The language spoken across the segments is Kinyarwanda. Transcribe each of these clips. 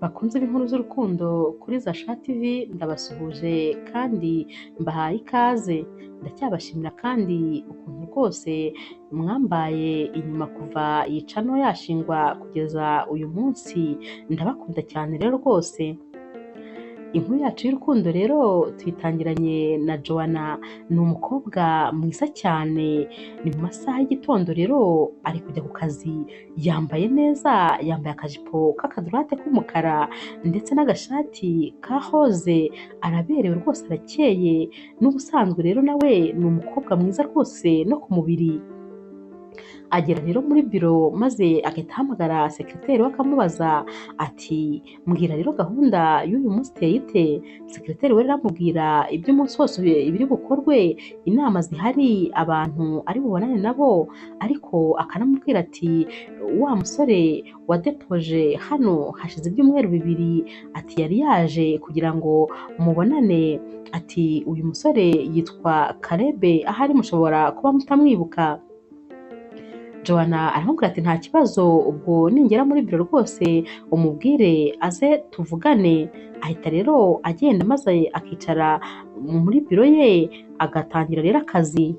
Bakunze b'inkuru z'urukundo kuri Zasha TV, ndabasuhuje kandi mbahaye ikaze. Ndacyabashimira kandi ukuntu rwose mwambaye inyuma kuva iyi channel yashingwa kugeza uyu munsi, ndabakunda cyane rero rwose. Inkuru yacu y'urukundo rero tuyitangiranye na Joanna, ni umukobwa mwiza cyane, ni mu masaha y'igitondo rero ari kujya ku kazi, yambaye neza, yambaye akajipo k'akadorate k'umukara ndetse n'agashati ka roze, araberewe rwose arakeye, n'ubusanzwe rero nawe ni umukobwa mwiza rwose no ku mubiri. Agera rero muri biro maze agahita ahamagara sekereteri we akamubaza ati mbwira rero gahunda y'uyu munsi iteye ite? Sekereteri we rero amubwira iby'umunsi wose ibiri bukorwe, inama zihari, abantu ari bubonane nabo, ariko akanamubwira ati wa musore wadepoje hano hashize ibyumweru 2, ati yari yaje kugira ngo mubonane, ati uyu musore yitwa Karebe, ahari mushobora kuba mutamwibuka. Joanna aramubwira ati nta kibazo, ubwo ningera muri biro rwose umubwire aze tuvugane. Ahita rero agenda maze akicara muri biro ye agatangira rero akazi.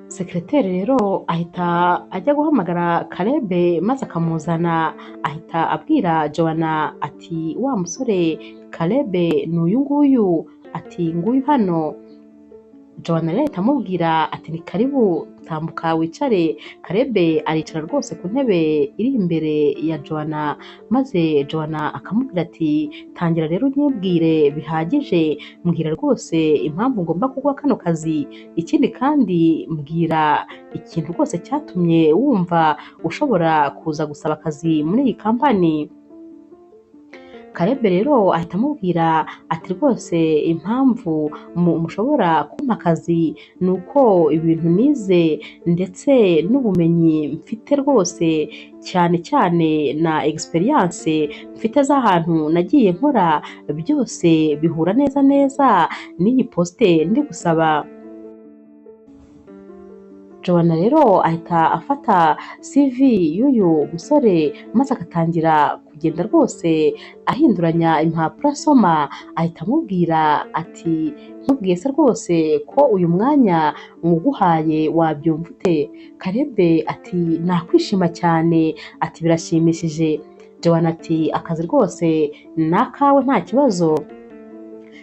Sekereteri rero ahita ajya guhamagara Karebe maze akamuzana, ahita abwira Joanna ati wa musore Karebe ni uyu nguyu, ati nguyu hano. Joanna rero ahita amubwira ati ni karibu, tambuka wicare. Karebe aricara rwose ku ntebe iri imbere ya Joanna, maze Joanna akamubwira ati tangira rero unyibwire bihagije, mbwira rwose impamvu ngomba kuguha kano kazi, ikindi kandi mbwira ikintu rwose cyatumye wumva ushobora kuza gusaba akazi muri iyi kampani. Karebe rero ahita amubwira ati rwose impamvu mushobora kumpa akazi ni uko ibintu nize ndetse n'ubumenyi mfite rwose, cyane cyane na experience mfite z'ahantu nagiye nkora, byose bihura neza neza n'iyi poste ndi gusaba. Joanna rero ahita afata CV y'uyu musore maze agatangira kugenda rwose ahinduranya impapuro asoma, ahita amubwira ati nkubwiye se rwose ko uyu mwanya nywuguhaye wabyumva ute? Karebe ati nakwishima cyane, ati birashimishije. Joanna ati akazi rwose ni akawe nta kibazo.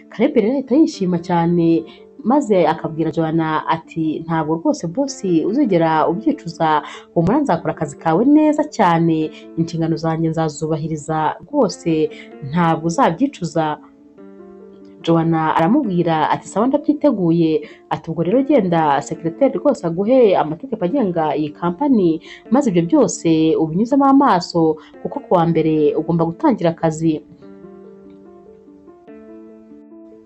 Karebe rero ahita yishima cyane maze akabwira Joanna ati ntabwo rwose bosi uzigera ubyicuza, humura nzakora akazi kawe neza cyane, inshingano zanjye nzazubahiriza rwose ntabwo uzabyicuza. Joanna aramubwira ati sawa ndabyiteguye, ati ubwo rero genda sekereteri rwose aguhe amategeko agenga iyi kampani, maze ibyo byose ubinyuzemo amaso kuko kuwa mbere ugomba gutangira akazi.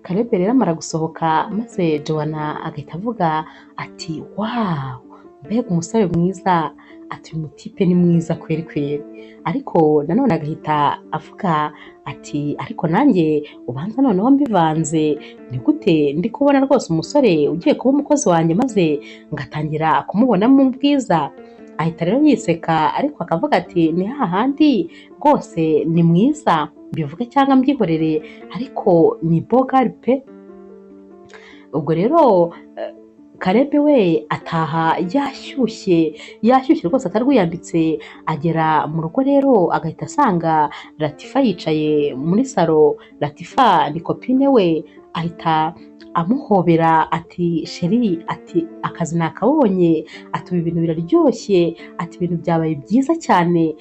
Karebe rero amara gusohoka maze Joanna agahita avuga ati wow, mbega umusore mwiza, ati uyu mutipe ni mwiza kweri kweri. Ariko nanone agahita avuga ati ariko nanjye ubanza noneho mbivanze, ni gute ndi kubona rwose umusore ugiye kuba umukozi wanjye maze ngatangira kumubonamo ubwiza. Ahita rero yiseka ariko akavuga ati ni hahandi rwose ni mwiza, mbivuge cyangwa mbyihorere, ariko ni bogari pe. Ubwo rero Karebe we ataha yashyushye, yashyushye rwose atarwiyambitse, agera mu rugo rero agahita asanga Latifa yicaye muri salo. Latifa ni kopine we, ahita amuhobera ati sheri, ati akazi nakabonye, ati ibi bintu biraryoshye, ati ibintu byabaye byiza cyane.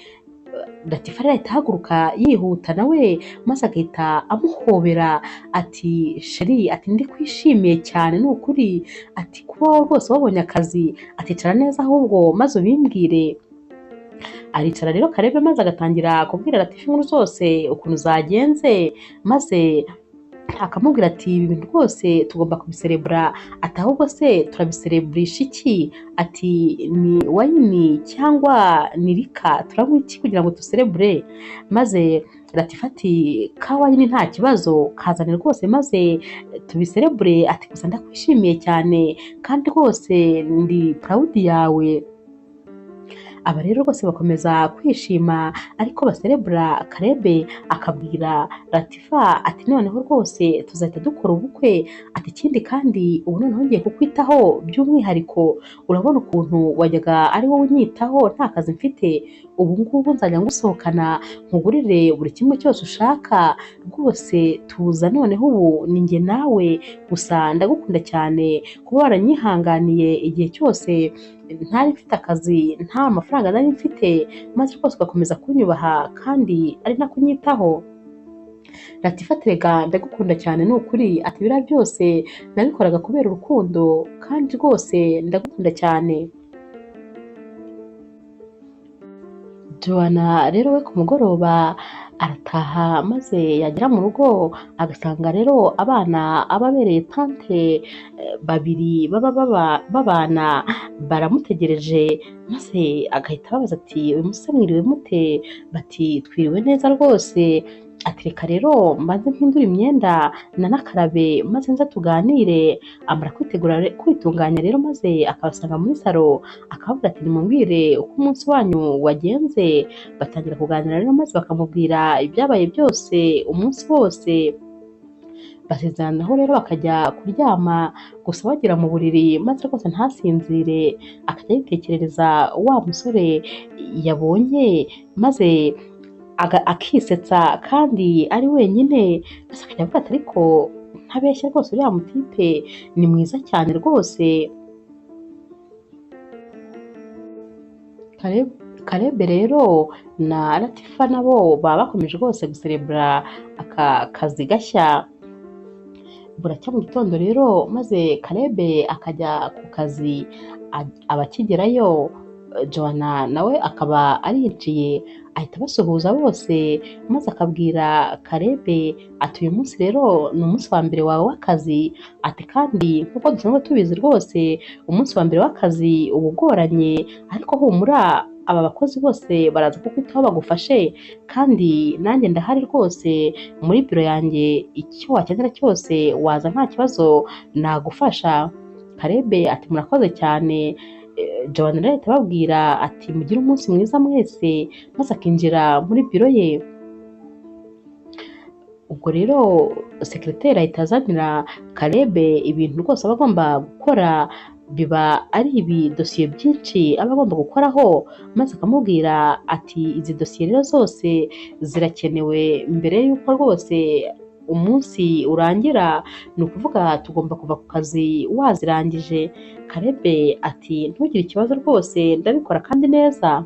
Latifa rero ahita ahaguruka yihuta nawe maze agahita amuhobera ati sheri, ati ndikwishimiye cyane ni ukuri, ati kuba rwose wabonye akazi, ati icara neza ahubwo maze ubimbwire. Aricara rero Karebe maze agatangira kubwira Latifa inkuru zose ukuntu zagenze, maze akamubwira ati ibi bintu rwose tugomba kubiserebura, ati ahubwo se turabisereburisha iki? Ati ni wayini cyangwa ni rika, turanywa iki kugira ngo duserebure? Maze Latifa ati ka wayini nta kibazo, kazane rwose maze tubiserebure, ati gusa ndakwishimiye cyane kandi rwose ndi proud yawe. Aba rero rwose bakomeza kwishima ariko baserebura. Kalebe akabwira Latifa ati noneho rwose tuzahita dukora ubukwe, ati ikindi kandi ubu noneho ngiye kukwitaho by'umwihariko, urabona ukuntu wajyaga ari wowe unyitaho nta kazi mfite, ubu ngubu nzajya ngusohokana nkugurire buri kimwe cyose ushaka, rwose tuza noneho ubu ni njye nawe gusa, ndagukunda cyane kuba waranyihanganiye igihe cyose ntari mfite akazi, nta mafaranga nari mfite, maze rwose ugakomeza kunyubaha kandi ari nako unyitaho. Latifa ati rega ndagukunda cyane ni ukuri, ati biriya byose nabikoraga kubera urukundo kandi rwose ndagukunda cyane. Joanna rero we ku mugoroba arataha maze yagera mu rugo agasanga rero abana ababereye tante babiri baba babana baramutegereje, maze agahita ababaza ati uyu munsi mwiriwe mute? Bati twiriwe neza rwose. Ati reka rero mbanze mpindure imyenda nanakarabe maze nze tuganire. Amara kwitegura kwitunganya rero maze akabasanga muri salo akababwira ati nimumbwire uko umunsi wanyu wagenze. Batangira kuganira rero maze bakamubwira ibyabaye byose umunsi wose. Basezeranaho rero bakajya kuryama, gusa bagera mu buriri maze rwose ntasinzire, akajya yitekerereza wa musore yabonye maze akisetsa kandi ari wenyine, maze akajya avuga ati ariko ntabeshya rwose uriya mutipe ni mwiza cyane rwose. Kalebe rero na Latifa nabo baba bakomeje rwose guserebura aka kazi gashya. Buracya mu gitondo rero maze Kalebe akajya ku kazi, abakigerayo Joanna nawe akaba arinjiye, ahita abasuhuza bose maze akabwira Kalebe ati uyu munsi rero ni umunsi wa mbere wawe w'akazi, ati kandi nk'uko dusanzwe tubizi rwose umunsi wa mbere w'akazi uba ugoranye, ariko humura aba bakozi bose baraza kukwitaho bagufashe, kandi nanjye ndahari rwose muri biro yanjye, icyo wakenera cyose waza nta kibazo nagufasha. Kalebe ati murakoze cyane. Joanna rero ahita ababwira ati mugire umunsi mwiza mwese, maze akinjira muri biro ye. Ubwo rero sekreteri ahita azanira Kalebe ibintu rwose aba agomba gukora, biba ari ibi dosiye byinshi aba agomba gukoraho, maze akamubwira ati izi dosiye rero zose zirakenewe mbere y'uko rwose umunsi urangira, ni ukuvuga tugomba kuva ku kazi wazirangije. Kalebe ati ntugire ikibazo rwose ndabikora kandi neza.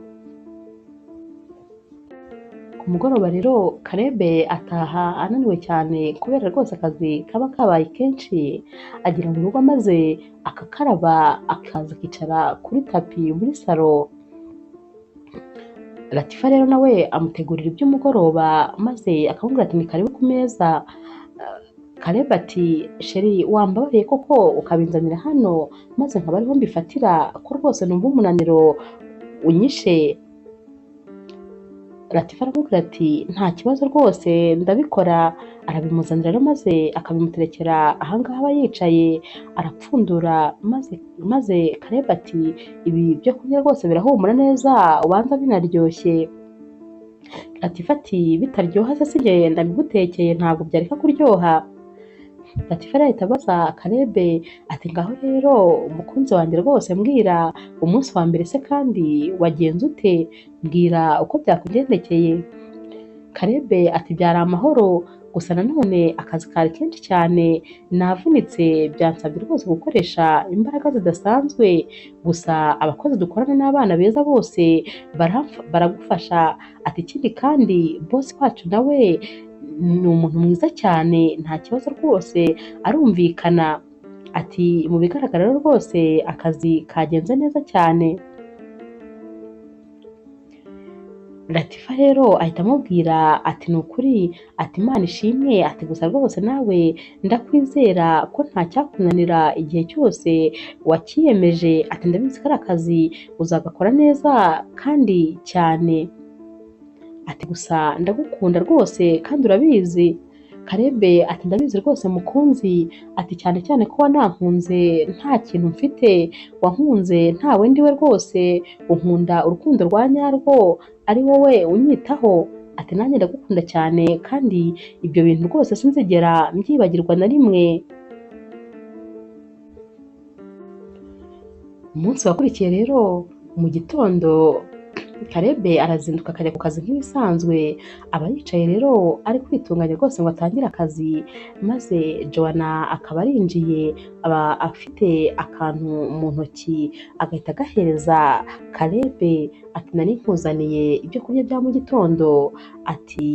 Ku mugoroba rero Kalebe ataha ananiwe cyane kubera rwose akazi kaba kabaye kenshi, agera mu rugo maze akakaraba akaza akicara kuri tapi muri salo. Latifa rero nawe amutegurira iby'umugoroba maze akamubwira ati ni karibu ku meza. Kalebe ati sheri wambabariye koko ukabinzanira hano maze nkaba ariho mbifatira ko rwose numva umunaniro unyishe. Latifa aramubwira ati nta kibazo rwose ndabikora. Arabimuzanira rero maze akabimuterekera ahangaha aba yicaye, arapfundura maze Kalebe ati ibi byo kurya rwose birahumura neza ubanza binaryoshye. Latifa ati bitaryoha se sinjye ndabigutekeye ntabwo byareka kuryoha. Latifa ahita abaza Kalebe ati ngaho rero umukunzi wanjye rwose mbwira umunsi wa mbere se kandi wagenze ute, mbwira uko byakugendekeye. Kalebe ati byari amahoro, gusa nanone akazi kari kenshi cyane, navunitse byansabye rwose gukoresha imbaraga zidasanzwe, gusa abakozi dukorana n'abana beza bose baragufasha. Ati ikindi kandi bosi wacu nawe ni umuntu mwiza cyane nta kibazo rwose arumvikana. Ati mu bigaragara rero rwose akazi kagenze neza cyane. Latifa rero ahita amubwira ati ni ukuri, ati Imana ishimwe, ati gusa rwose nawe ndakwizera ko nta cyakunanira igihe cyose wakiyemeje, ati ndabizi ko ari akazi uzagakora neza kandi cyane, ati gusa ndagukunda rwose kandi urabizi. Karebe ati ndabizi rwose mukunzi, ati cyane cyane ko wanankunze nta kintu mfite, wankunze ntawe ndiwe rwose, unkunda urukundo rwa nyarwo ari wowe unyitaho, ati nanjye ndagukunda cyane kandi ibyo bintu rwose sinzigera mbyibagirwa na rimwe. Umunsi wakurikiye rero mu gitondo Karebe arazinduka akajya ku kazi nk'ibisanzwe, aba yicaye rero ari kwitunganya rwose ngo atangire akazi, maze Joanna akaba arinjiye, aba afite akantu mu ntoki agahita agahereza Karebe, ati nari nkuzaniye ibyo kurya bya mu gitondo, ati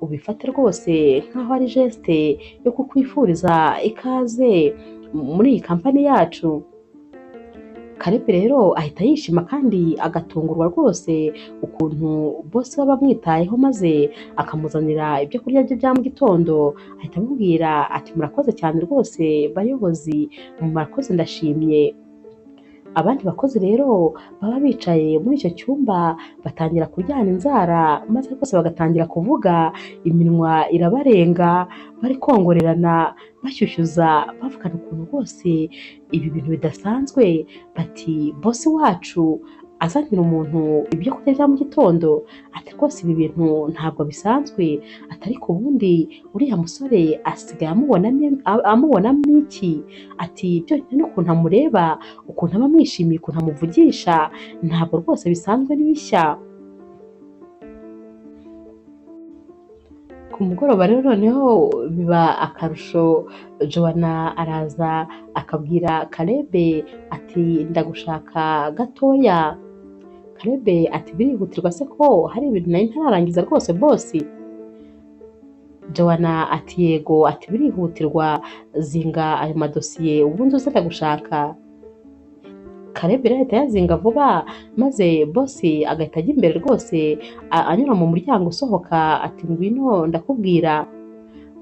ubifate rwose nk'aho ari geste yo kukwifuriza ikaze muri iyi kampani yacu. Karebe rero ahita yishima kandi agatungurwa rwose ukuntu bose baba bamwitayeho, maze akamuzanira ibyo kurya bye bya mu gitondo, ahita amubwira ati murakoze cyane rwose bayobozi, murakoze ndashimye. Abandi bakozi rero baba bicaye muri icyo cyumba batangira kuryana inzara, maze rwose bagatangira kuvuga, iminwa irabarenga, bari kongorerana, bashyushyu,za bavugana ukuntu rwose ibi bintu bidasanzwe, bati bosi wacu azanira umuntu ibyo kurya bya mu gitondo, ati rwose ibi bintu ntabwo bisanzwe, ati ariko ubundi uriya musore asigaye amubonamo iki, ati byonyine n'ukuntu amureba, ukuntu aba amwishimiye, ukuntu amuvugisha, ntabwo rwose bisanzwe ni bishya. Ku mugoroba rero noneho biba akarusho, Joanna araza akabwira Karebe ati ndagushaka gatoya. Karebe ati birihutirwa se ko hari ibintu nari ntararangiza rwose bosi? Joanna ati yego, ati birihutirwa, zinga ayo madosiye ubundi uze ndagushaka. Karebe rero ahita yazinga vuba, maze bosi agahita ajya imbere rwose anyura mu muryango usohoka, ati ngwino ndakubwira.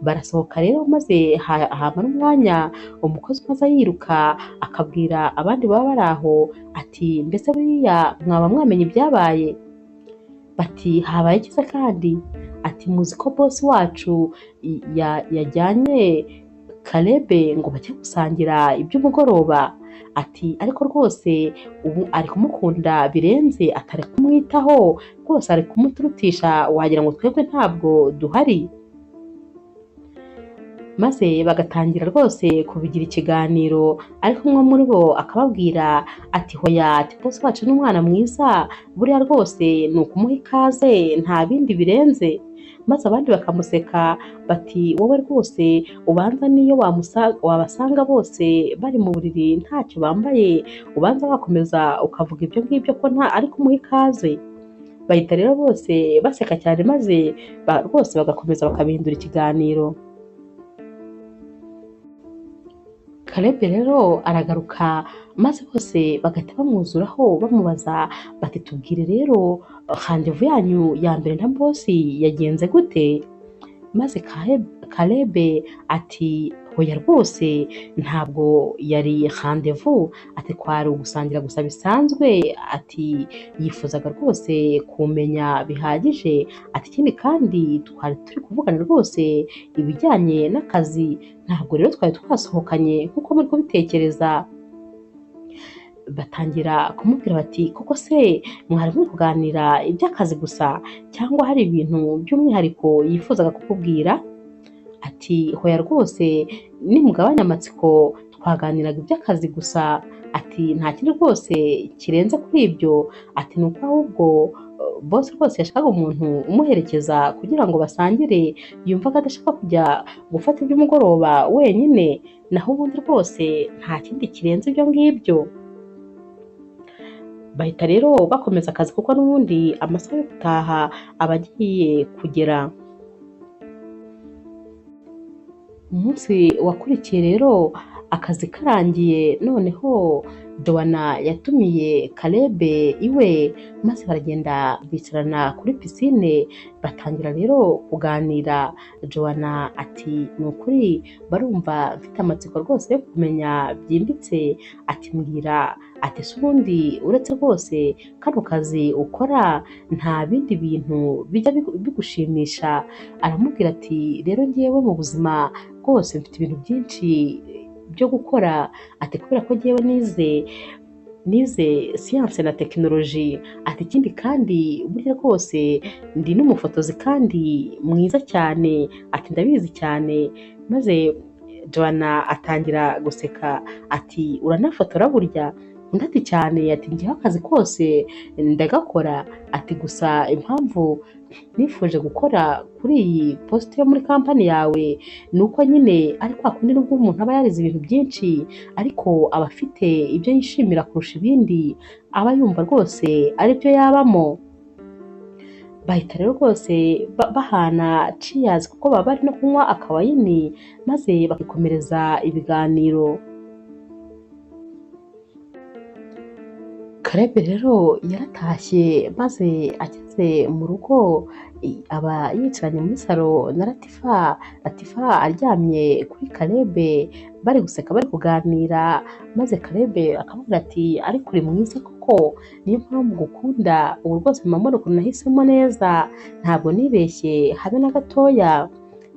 Barasohoka rero maze hamara umwanya umukozi maze yiruka akabwira abandi baba bari aho ati mbese buriya mwaba mwamenye ibyabaye? Bati habaye iki se kandi? Ati muzi ko bosi wacu yajyanye Karebe ngo bajye gusangira iby'umugoroba, ati ariko rwose ubu ari kumukunda birenze, atari kumwitaho rwose, ari kumuturutisha wagira ngo twebwe ntabwo duhari. Maze bagatangira rwose kubigira ikiganiro, ariko umwe muri bo akababwira ati hoya, ati bosi wacu ni umwana mwiza, buriya rwose ni ukumuha ikaze nta bindi birenze. Maze abandi bakamuseka bati wowe rwose ubanza niyo wabasanga bose bari mu buriri ntacyo bambaye, ubanza wakomeza ukavuga ibyo ngibyo ko nta ari kumuha ikaze. Bahita rero bose baseka cyane, maze rwose bagakomeza bakabihindura ikiganiro. Karebe rero aragaruka, maze bose bagahita bamwuzuraho bamubaza bati tubwire rero rendez-vous yanyu ya mbere na bosi yagenze gute? Maze Karebe ati hoya rwose ntabwo yari rendez-vous, ati kwari ugusangira gusa bisanzwe, ati yifuzaga rwose kumenya bihagije, ati ikindi kandi twari turi kuvugana rwose ibijyanye n'akazi, ntabwo rero twari twasohokanye nk'uko muri kubitekereza. Batangira kumubwira bati koko se mwari muri kuganira iby'akazi gusa cyangwa hari ibintu by'umwihariko yifuzaga kukubwira? Ati hoya rwose nimugabanya amatsiko twaganiraga iby'akazi gusa, ati nta kindi rwose kirenze kuri ibyo, ati ni uko ahubwo bosi rwose yashakaga umuntu umuherekeza kugira ngo basangire, yumvaga adashaka kujya gufata iby'umugoroba wenyine, naho ubundi rwose nta kindi kirenze ibyo ngibyo. Bahita rero bakomeza akazi kuko n'ubundi amasaha yo gutaha aba agiye kugera. Umunsi wakurikiye rero Akazi karangiye noneho Joanna yatumiye Kalebe iwe, maze baragenda bicarana kuri pisine batangira rero kuganira. Joanna ati ni ukuri barumva mfite amatsiko rwose yo kumenya byimbitse, ati mbwira, ati ese ubundi uretse rwose kano kazi ukora nta bindi bintu bijya bigushimisha? Aramubwira ati rero ngewe mu buzima bwose mfite ibintu byinshi byo gukora, ati kubera ko ngewe nize siyanse na tekinoloji, ati ikindi kandi burya rwose ndi n'umufotozi kandi mwiza cyane, ati ndabizi cyane. Maze Joanna atangira guseka ati uranafotora burya? Undi ati cyane, ati ngewe akazi kose ndagakora, ati gusa impamvu nifuje gukora kuri iyi posite yo muri kampani yawe ni uko nyine ari kwa kundi nubwo umuntu aba yarize ibintu byinshi ariko aba afite ibyo yishimira kurusha ibindi, aba yumva rwose aribyo yabamo. Bahita rero rwose bahana ciyazi kuko baba bari no kunywa akawayini, maze bakikomereza ibiganiro. Kalebe rero yaratashye maze ageze mu rugo aba yicaranye muri salo na Latifa, Latifa aryamye kuri Kalebe bari guseka bari kuganira, maze Kalebe akamubwira ati ariko uri mwiza koko, niyo mpamvu ngukunda, ubu rwose mama ukuntu nahisemo neza, ntabwo nibeshye habe na gatoya.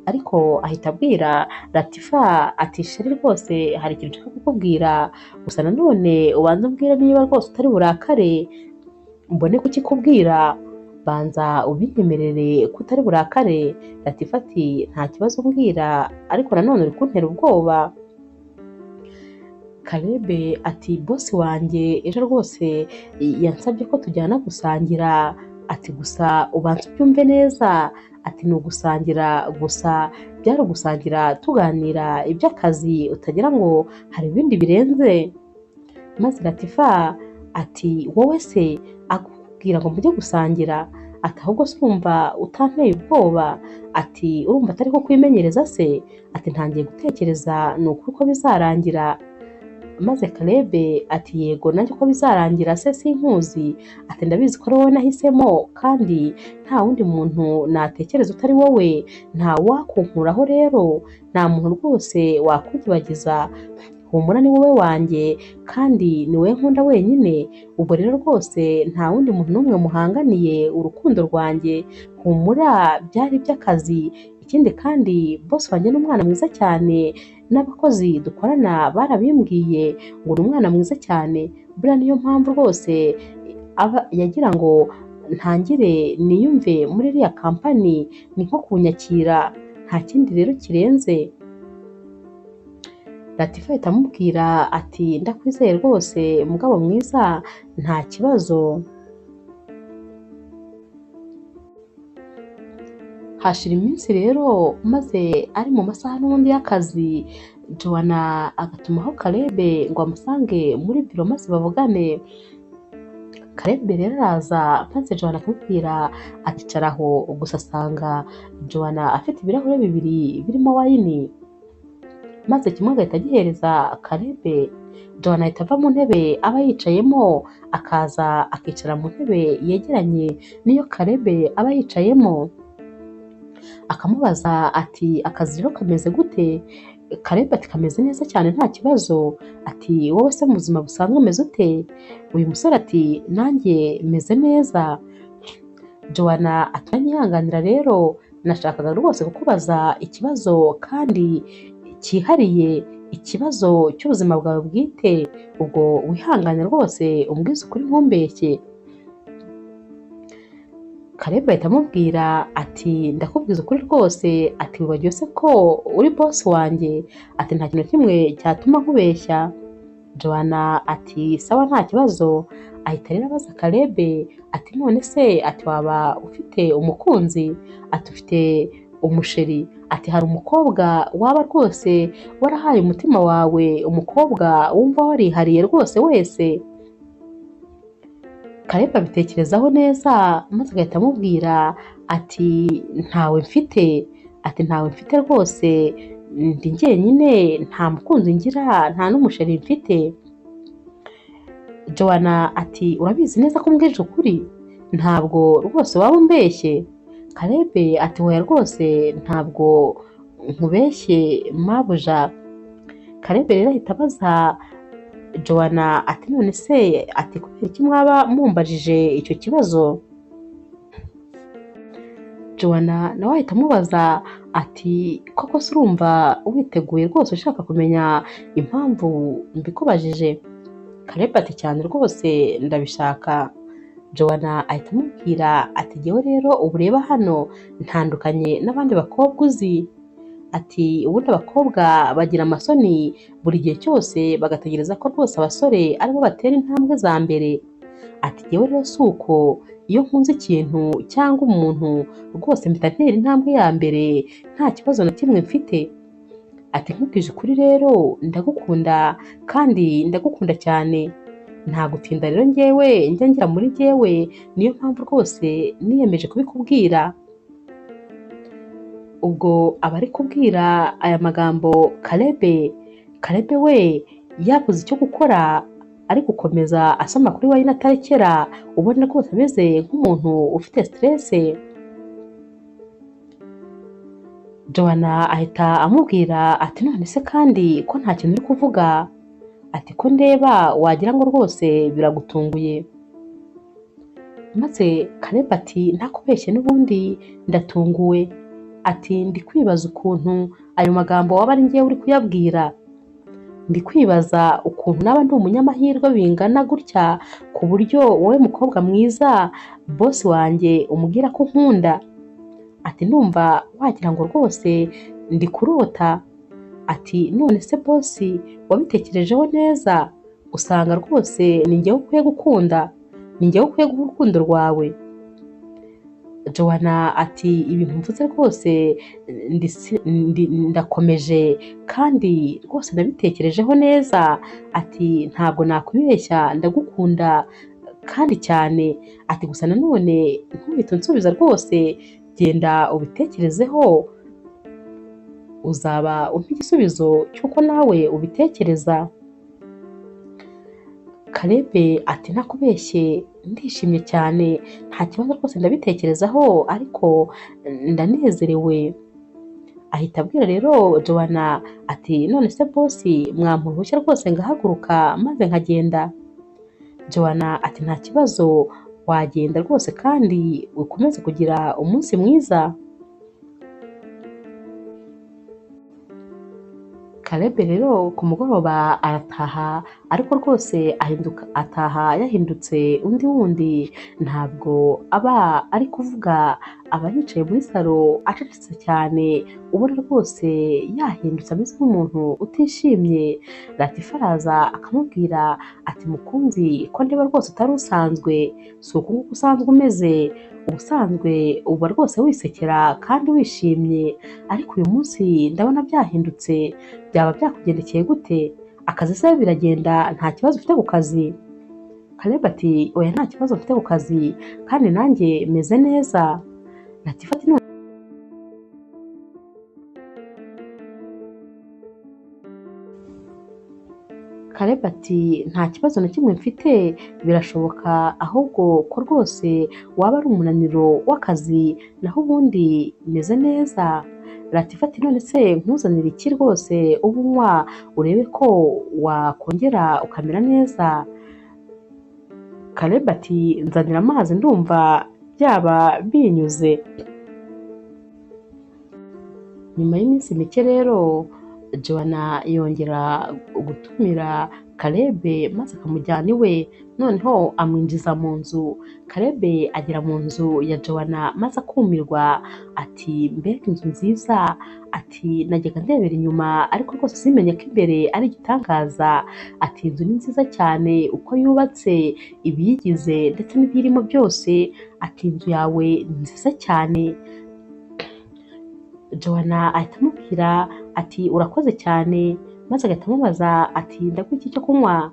Ariko ahita abwira Latifa ati sheri rwose hari ikintu nshaka kukubwira, gusa nanone ubanza umbwire niba rwose utari burakare mbone kukikubwira, banza ubinyemerere ko utari burakare. Latifa ati nta kibazo umbwira, ariko nanone uri kuntera ubwoba. Kalebe ati bosi wanjye ejo rwose yansabye ko tujyana gusangira, ati gusa ubanza ubyumve neza, ati ni ugusangira gusa, byari ugusangira tuganira iby'akazi utagira ngo hari ibindi birenze. Maze Latifa ati wowe se akubwira ngo mujye gusangira, ati ahubwo se urumva utanteye ubwoba, ati urumva atari ko kwimenyereza se, ati ntangiye gutekereza ni ukuri ko bizarangira. Maze Kalebe ati yego nanjye ko bizarangira se sinkuzi, ati ndabizi ko ari wowe nahisemo kandi nta wundi muntu natekereza utari wowe, nta wakunkuraho rero, nta muntu rwose wakwibagiza, humura ni wowe wanjye kandi ni wowe nkunda wenyine, ubwo rero rwose nta wundi muntu n'umwe muhanganiye urukundo rwanjye, humura byari iby'akazi. Ikindi kandi bosi wanjye ni umwana mwiza cyane, n'abakozi dukorana barabimbwiye ngo ni umwana mwiza cyane, buriya niyo mpamvu rwose aba yagira ngo ntangire niyumve muri iriya kampani, ni nko kunyakira, nta kindi rero kirenze. Latifa ahita amubwira ati ndakwizeye rwose mugabo mwiza, nta kibazo. Hashira iminsi rero maze ari mu masaha n'ubundi y'akazi, Joanna agatumaho Kalebe ngo amusange muri biro maze bavugane. Kalebe rero araza maze Joanna akamubwira ati icara aho, gusa asanga Joanna afite ibirahure bibiri birimo wayini, maze kimwe agahita agihereza Kalebe. Joanna ahita ava mu ntebe aba yicayemo akaza akicara mu ntebe yegeranye n'iyo Kalebe aba yicayemo, akamubaza ati akazi rero kameze gute? Kalebe ati kameze neza cyane nta kibazo, ati wowe se mu buzima busanzwe umeze ute? Uyu musore ati nanjye meze neza. Joanna ati uranyihanganira rero, nashakaga rwose kukubaza ikibazo kandi cyihariye, ikibazo cy'ubuzima bwawe bwite, ubwo wihangane rwose umbwize ukuri ntumbeshye. Kalebe ahita amubwira ati ndakubwiza ukuri rwose, ati wibagiwe se ko uri bosi wanjye, ati nta kintu kimwe cyatuma nkubeshya. Joanna ati sawa nta kibazo. Ahita rero abaza Kalebe ati none se ati waba ufite umukunzi, ati ufite umusheri, ati hari umukobwa waba rwose warahaye umutima wawe, umukobwa wumva warihariye rwose wese? Kalebe abitekerezaho neza maze agahita amubwira ati ntawe mfite, ati ntawe mfite rwose, Ndi njyenyine, nta mukunzi ngira, nta n'umusheri mfite. Joanna ati urabizi neza ko umbwije ukuri, ntabwo rwose waba umbeshye? Caleb ati oya rwose ntabwo nkubeshye mabuja. Caleb rero ahita abaza Joanna ati none se ati kubera iki mwaba mumbajije icyo kibazo? Joanna nawe ahita amubaza ati koko se urumva witeguye rwose ushaka kumenya impamvu mbikubajije? Caleb ati cyane rwose ndabishaka. Joanna ahita amubwira ati jyewe rero ubu ureba hano ntandukanye n'abandi bakobwa uzi. Ati ubundi abakobwa bagira amasoni buri gihe cyose bagategereza ko rwose abasore aribo batera intambwe za mbere. Ati jyewe rero si uko, iyo nkunze ikintu cyangwa umuntu rwose mpita ntera intambwe ya mbere nta kibazo na kimwe mfite. Ati nkubwije ukuri rero ndagukunda kandi ndagukunda cyane, nta gutinda rero njyewe njya ngira muri njyewe, niyo mpamvu rwose niyemeje kubikubwira. Ubwo aba ari kubwira aya magambo Caleb, Caleb we yabuze icyo gukora ari gukomeza asoma kuri wayini atarekera, ubona rwose ameze nk'umuntu ufite stress. Joanna ahita amubwira ati none se kandi ko nta kintu uri kuvuga? Ati ko ndeba wagira ngo rwose biragutunguye. Maze Caleb ati ntakubeshye n'ubundi ndatunguwe. Ati ndi kwibaza ukuntu ayo magambo waba ari njyewe uri kuyabwira, ndi kwibaza ukuntu naba ndi umunyamahirwe bingana gutya ku buryo wowe mukobwa mwiza bosi wanjye umubwira ko unkunda. Ati ndumva wagira ngo rwose ndi kurota. Ati none se bosi wabitekerejeho neza usanga rwose ni njyewe ukwiye gukunda, ni njyewe ukwiye guha urukundo rwawe. Joanna ati ibintu mvuze rwose ndakomeje kandi rwose nabitekerejeho neza. Ati ntabwo nakwibeshya ndagukunda kandi cyane. Ati gusa nanone ntuhite unsubiza rwose, genda ubitekerezeho uzaba umpa igisubizo cy'uko nawe ubitekereza. Caleb ati ntakubeshye ndishimye cyane, nta kibazo rwose ndabitekerezaho ariko ndanezerewe. Ahita abwira rero Joanna ati none se bosi mwampa uruhushya rwose ngahaguruka maze nkagenda? Joanna ati nta kibazo wagenda rwose kandi ukomeze kugira umunsi mwiza. Caleb rero ku mugoroba arataha, ariko rwose ataha yahindutse undi wundi, ntabwo aba ari kuvuga, aba yicaye muri salo acecetse cyane, ubona rwose yahindutse ameze nk'umuntu utishimye. Latifa araza akamubwira ati mukunzi ko ndeba rwose utari usanzwe, si uku nguku usanzwe umeze, ubusanzwe uba rwose wisekera kandi wishimye, ariko uyu munsi ndabona byahindutse, byaba byakugendekeye gute? Akazi se biragenda nta kibazo ufite ku kazi? Caleb ati oya nta kibazo mfite ku kazi kandi nanjye meze neza. Latifa ati none Caleb ati nta kibazo na kimwe mfite, birashoboka ahubwo ko rwose waba ari umunaniro w'akazi, naho ubundi meze neza. Latifa ati none se nkuzanire iki rwose uba unywa urebe ko wakongera ukamera neza? Caleb ati nzanira amazi ndumva byaba binyuze. Nyuma y'iminsi mike rero Joanna yongera gutumira Caleb maze akamujyana iwe, noneho amwinjiza mu nzu. Caleb agera mu nzu ya Joanna maze akumirwa ati mbega inzu nziza, ati najyaga ndebera inyuma ariko rwose simenye ko imbere ari igitangaza, ati inzu ni nziza cyane uko yubatse, ibiyigize ndetse n'ibiyirimo byose, ati inzu yawe ni nziza cyane. Joanna ahita amubwira ati urakoze cyane, maze agahita amubaza ati ndaguha iki cyo kunywa?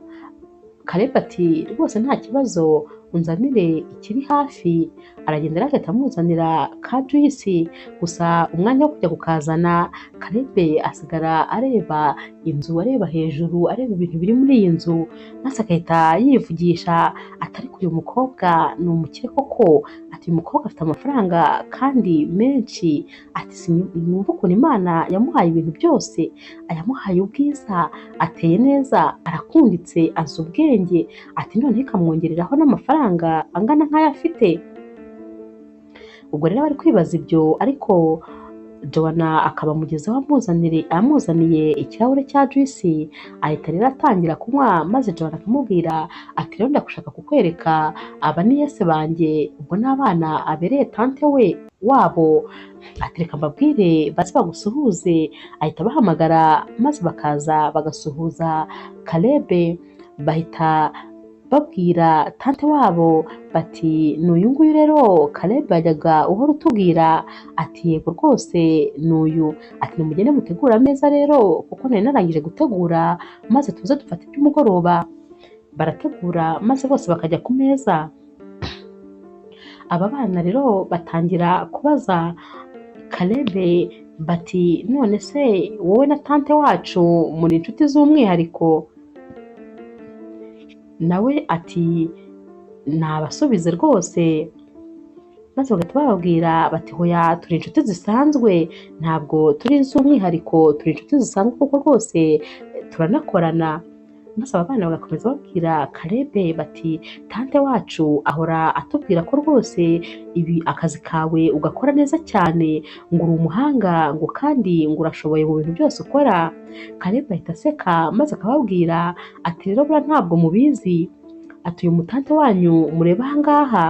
Caleb ati rwose nta kibazo Unzanire ikiri hafi. Aragenda rero agahita amuzanira ka juice, gusa umwanya wo kujya kukazana Caleb asigara areba inzu, areba hejuru, areba ibintu biri muri iyi nzu, maze agahita yivugisha ati ariko uyu mukobwa ni umukire koko, ati uyu mukobwa afite amafaranga kandi menshi, ati sinumva ukuntu Imana yamuhaye ibintu byose, yamuhaye ubwiza, ateye neza, arakunditse, azi ubwenge, ati noneho ikamwongereraho n'amafaranga angana nk'ayo afite. Ubwo rero bari kwibaza ibyo, ariko Joanna akaba amugezeho amuzaniye ikirahure cya juice, ahita rero atangira kunywa, maze Joanna akamubwira ati rero ndagushaka kukwereka aba ni yese banjye, ubwo n'abana abereye tante we wabo, ati reka mbabwire baze bagusuhuze. Ahita abahamagara maze bakaza bagasuhuza Caleb, bahita babwira tante wabo bati ni uyu nguyu rero Caleb yajyaga uhora utubwira, ati yego rwose ni uyu, ati nimugende mutegure ameza rero kuko nari narangije gutegura, maze tuze dufate iby'umugoroba. Barategura maze bose bakajya ku meza. Aba bana rero batangira kubaza Caleb bati none se wowe na tante wacu muri inshuti z'umwihariko? Nawe ati nabasubize rwose. Maze bagahita bababwira bati hoya turi inshuti zisanzwe, ntabwo turi iz'umwihariko, turi inshuti zisanzwe kuko rwose turanakorana. Maze aba bana bagakomeza babwira Caleb bati tante wacu ahora atubwira ko rwose ibi akazi kawe ugakora neza cyane, ngo uri umuhanga, ngo kandi ngo urashoboye mu bintu byose ukora. Caleb ahita aseka maze akababwira ati rero buriya ntabwo mubizi, ati uyu mutante wanyu mureba aha ngaha,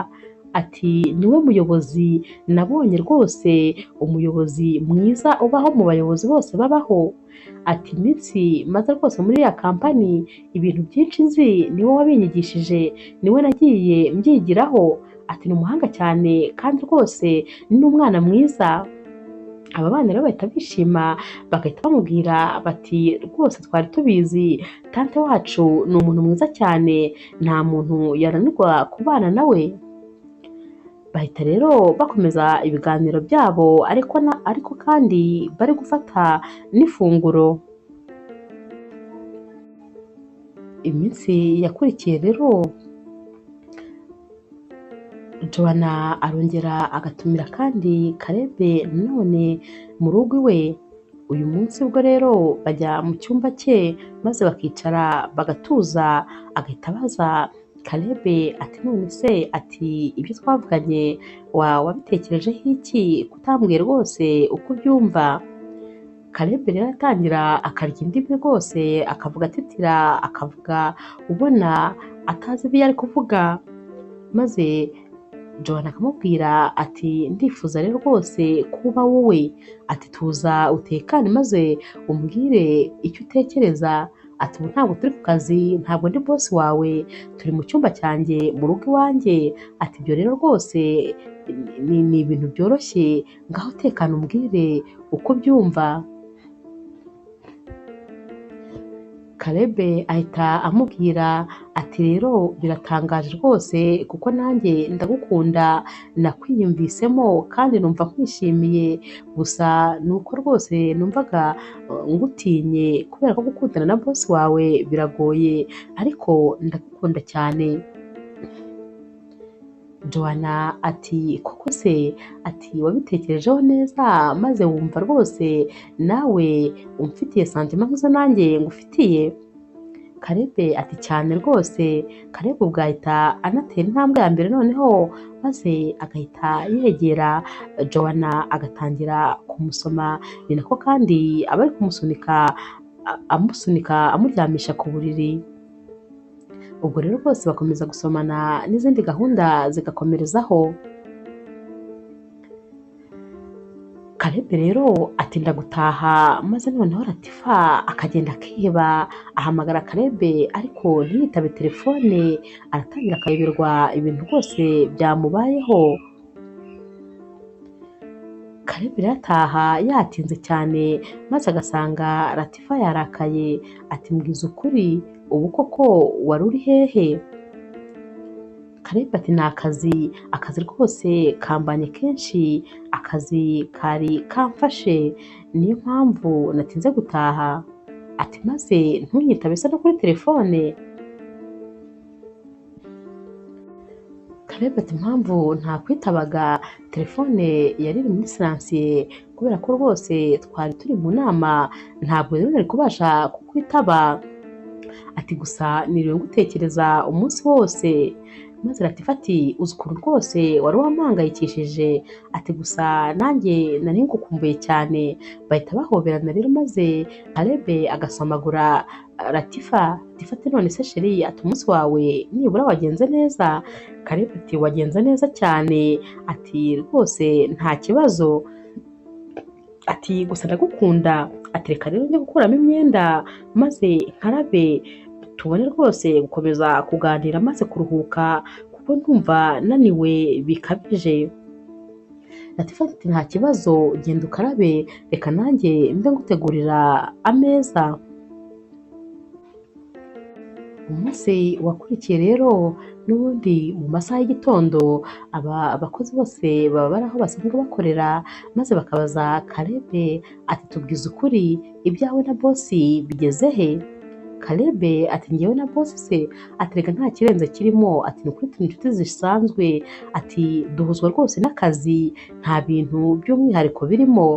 ati niwe muyobozi nabonye rwose, umuyobozi mwiza ubaho mu bayobozi bose babaho, ati iminsi maze rwose muri ya kampani ibintu byinshi nzi niwe wabinyigishije, niwe nagiye mbyigiraho, ati ni umuhanga cyane kandi rwose ni n'umwana mwiza. Aba bana rero bahita bishima bagahita bamubwira bati rwose twari tubizi, tante wacu ni umuntu mwiza cyane, nta muntu yananirwa kubana nawe. Bahita rero bakomeza ibiganiro byabo, ariko kandi bari gufata n'ifunguro. Iminsi yakurikiye rero Joanna arongera agatumira kandi Caleb none mu rugo iwe. Uyu munsi ubwo rero bajya mu cyumba cye maze bakicara bagatuza, agahita abaza Caleb ati none se ati ibyo twavuganye wabitekerejeho iki, kutambwiye rwose uko ubyumva? Caleb rero atangira akarya indimi rwose, akavuga atitira, akavuga ubona atazi ibyo ari kuvuga, maze Joanna akamubwira ati ndifuza rero rwose kuba wowe, ati tuza utekane maze umbwire icyo utekereza, ati ubu ntabwo turi ku kazi, ntabwo ndi boss wawe, turi mu cyumba cyanjye mu rugo iwanjye, ati ibyo rero rwose ni ibintu byoroshye, ngaho tekana umbwire uko ubyumva. Caleb ahita amubwira ati rero biratangaje rwose kuko nanjye ndagukunda, nakwiyumvisemo kandi numva nkwishimiye, gusa ni uko rwose numvaga ngutinye kubera ko gukundana na boss wawe biragoye, ariko ndagukunda cyane. Joanna ati koko se, ati wabitekerejeho neza maze wumva rwose nawe umfitiye santima nk'izo nanjye ngufitiye? Caleb ati cyane rwose. Caleb ubwo ahita anatera intambwe ya mbere noneho, maze agahita yegera Joanna agatangira kumusoma, ni nako kandi aba ari kumusunika amusunika amuryamisha ku buriri. Ubwo rero bose bakomeza gusomana n'izindi gahunda zigakomerezaho. Caleb rero atinda gutaha, maze noneho Latifa akagenda akiheba, ahamagara Caleb ariko ntiyitabe telefone, aratangira akayoberwa ibintu rwose byamubayeho. Caleb rero ataha yatinze cyane, maze agasanga Latifa yarakaye, ati mbwiza ukuri ubu koko wari uri hehe? Caleb ati ni akazi, akazi rwose kambanye kenshi, akazi kari kamfashe niyo mpamvu natinze gutaha. Ati maze ntunyitabe se no kuri telefone? Caleb ati impamvu ntakwitabaga telefone yari iri muri siransiye kubera ko rwose twari turi mu nama, ntabwo rero nari kubasha kukwitaba. Ati gusa niriwe ngutekereza umunsi wose. Maze Latifa ati uzi ukuntu rwose wari wampangayikishije, ati gusa nanjye nari ngukumbuye cyane. Bahita bahoberana rero maze Caleb agasomagura Latifa. Latifa ati none se sheri, ati umunsi wawe nibura wagenze neza? Caleb ati wagenze neza cyane, ati rwose nta kibazo, ati gusa ndagukunda, ati reka rero njye gukuramo imyenda maze nkarabe tubone rwose gukomeza kuganira maze kuruhuka kuko ndumva naniwe bikabije. Latifa ati nta kibazo, genda ukarabe, reka nanjye mbe ngutegurira ameza. Umunsi wakurikiye rero n'ubundi mu masaha y'igitondo aba abakozi bose baba bari aho basanzwe bakorera, maze bakabaza Caleb ati tubwize ukuri ibyawe na bosi bigeze he? Caleb ati njyewe na bosi se? Ati reka nta kirenze kirimo, ati ni ukuri turi inshuti zisanzwe, ati duhuzwa rwose n'akazi, nta bintu by'umwihariko birimo.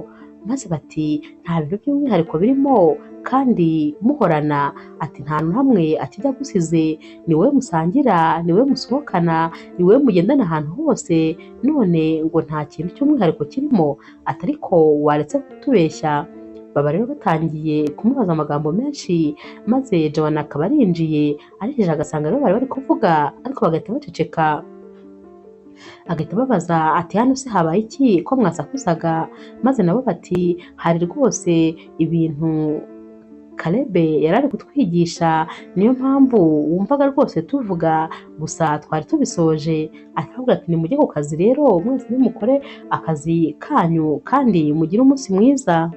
Maze bati nta bintu by'umwihariko birimo kandi muhorana, ati nta hamwe akijya agusize, ni wowe musangira, ni wowe musohokana, ni wowe mugendana ahantu hose, none ngo nta kintu cy'umwihariko kirimo, ati ariko waretse kutubeshya. Baba rero batangiye kumubaza amagambo menshi, maze Joanna akaba arinjiye, arinjije agasanga rero bari bari kuvuga ariko bagahita baceceka. Agahita ababaza ati hano se habaye iki ko mwasakuzaga? Maze nabo bati hari rwose ibintu Caleb yari ari kutwigisha, niyo mpamvu wumvaga rwose tuvuga, gusa twari tubisoje. Akavuga ati nimujye ku kazi rero mwese nimukore akazi kanyu kandi mugire umunsi mwiza.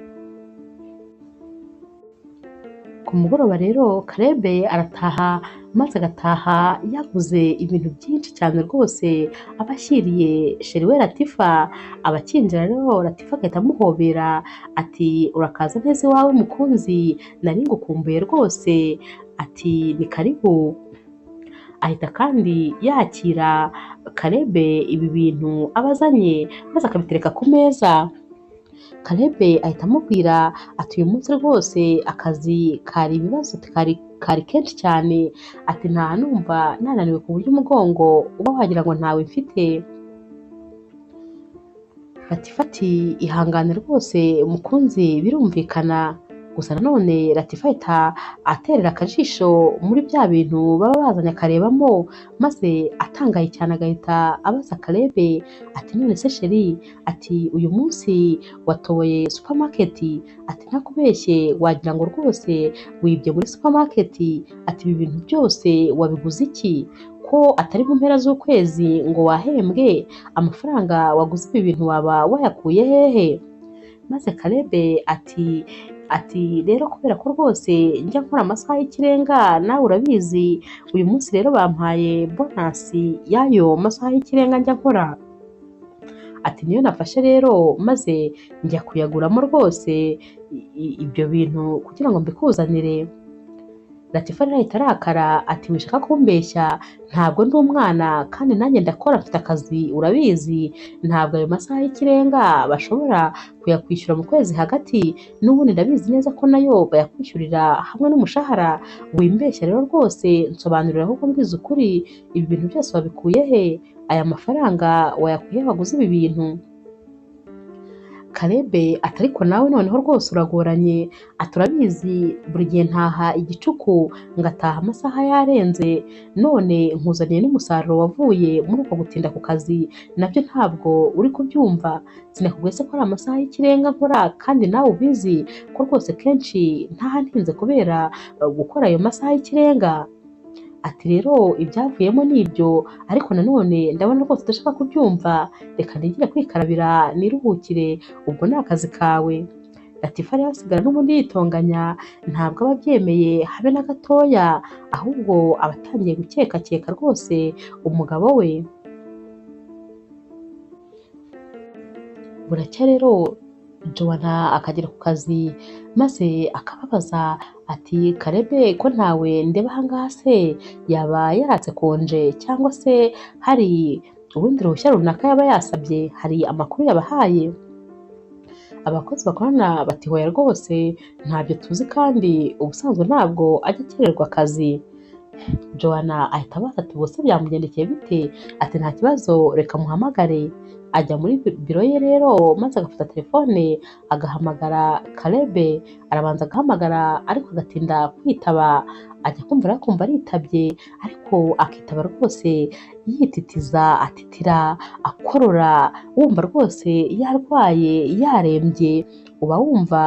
Ku mugoroba rero Caleb arataha, maze agataha yaguze ibintu byinshi cyane rwose aba ashyiriye sheri we Latifa. Abakinjira rero Latifa agahita amuhobera ati urakaza neza iwawe mukunzi, nari ngukumbuye rwose, ati ni karibu. Ahita kandi yakira Caleb ibi bintu aba azanye maze akabitereka ku meza. Caleb ahita amubwira ati uyu munsi rwose akazi kari ibibazo, kari kenshi cyane, ati nta numva nananiwe ku buryo umugongo uba wagira ngo ntawe mfite. Latifa ati ihangane rwose mukunzi, birumvikana. Gusa nanone Latifa ahita aterera akajisho muri bya bintu baba bazanye akarebamo, maze atangaye cyane agahita abaza Caleb ati none se sheri, ati uyu munsi watoboye supermarket, ati ntakubeshye wagira ngo rwose wibye muri supermarket, ati ibi bintu byose wabiguze iki ko atari mu mpera z'ukwezi ngo wahembwe, amafaranga waguze ibi bintu waba wayakuye hehe? Maze Caleb ati rero kubera ko rwose njya nkora amasaha y'ikirenga nawe urabizi, uyu munsi rero bampaye bonasi y'ayo masaha y'ikirenga njya nkora, ati niyo nafashe rero maze njya kuyaguramo rwose ibyo bintu kugira ngo mbikuzanire. Latifa rero ahita arakara ati wishaka kumbeshya, ntabwo ndi umwana kandi nanjye ndakora mfite akazi urabizi, ntabwo ayo masaha y'ikirenga bashobora kuyakwishyura mu kwezi hagati, n'ubundi ndabizi neza ko nayo bayakwishyurira hamwe n'umushahara, wimbeshya rero rwose nsobanurira ahubwo mbwiza ukuri, ibi bintu byose wabikuye he? Aya mafaranga wayakuye he waguze ibi bintu? Caleb ati ariko nawe noneho rwose uragoranye, ati urabizi buri gihe ntaha igicuku ngataha amasaha yarenze, none nkuzaniye n'umusaruro wavuye muri uko gutinda ku kazi, nabyo ntabwo uri kubyumva, sinakubwiye se ko ari amasaha y'ikirenga nkora kandi nawe ubizi ko rwose kenshi ntaha ntinze kubera gukora ayo masaha y'ikirenga. Ati rero ibyavuyemo ni ibyo, ariko nanone ndabona rwose udashaka kubyumva, reka nigire kwikarabira niruhukire, ubwo ni akazi kawe. Latifa rero asigara n'ubundi yitonganya, ntabwo aba abyemeye habe na gatoya, ahubwo aba atangiye gukekakeka rwose umugabo we. Buracya rero Joanna akagera ku kazi maze akababaza ati Karebe ko ntawe ndeba aha ngaha se yaba yaratse konje cyangwa se hari urundi ruhushya runaka yaba yasabye, hari amakuru yabahaye? Abakozi bakorana bati hoya rwose ntabyo tuzi kandi ubusanzwe ntabwo ajya akererwa akazi. Joanna ahita abaza ati ubuse byamugendekeye bite? Ati nta kibazo reka muhamagare. Ajya muri biro ye rero maze agafata telefone agahamagara Karebe, arabanza agahamagara ariko agatinda kwitaba, ajya kumva akumva aritabye ariko akitaba rwose yititiza, atitira, akorora, wumva rwose yarwaye yarembye, uba wumva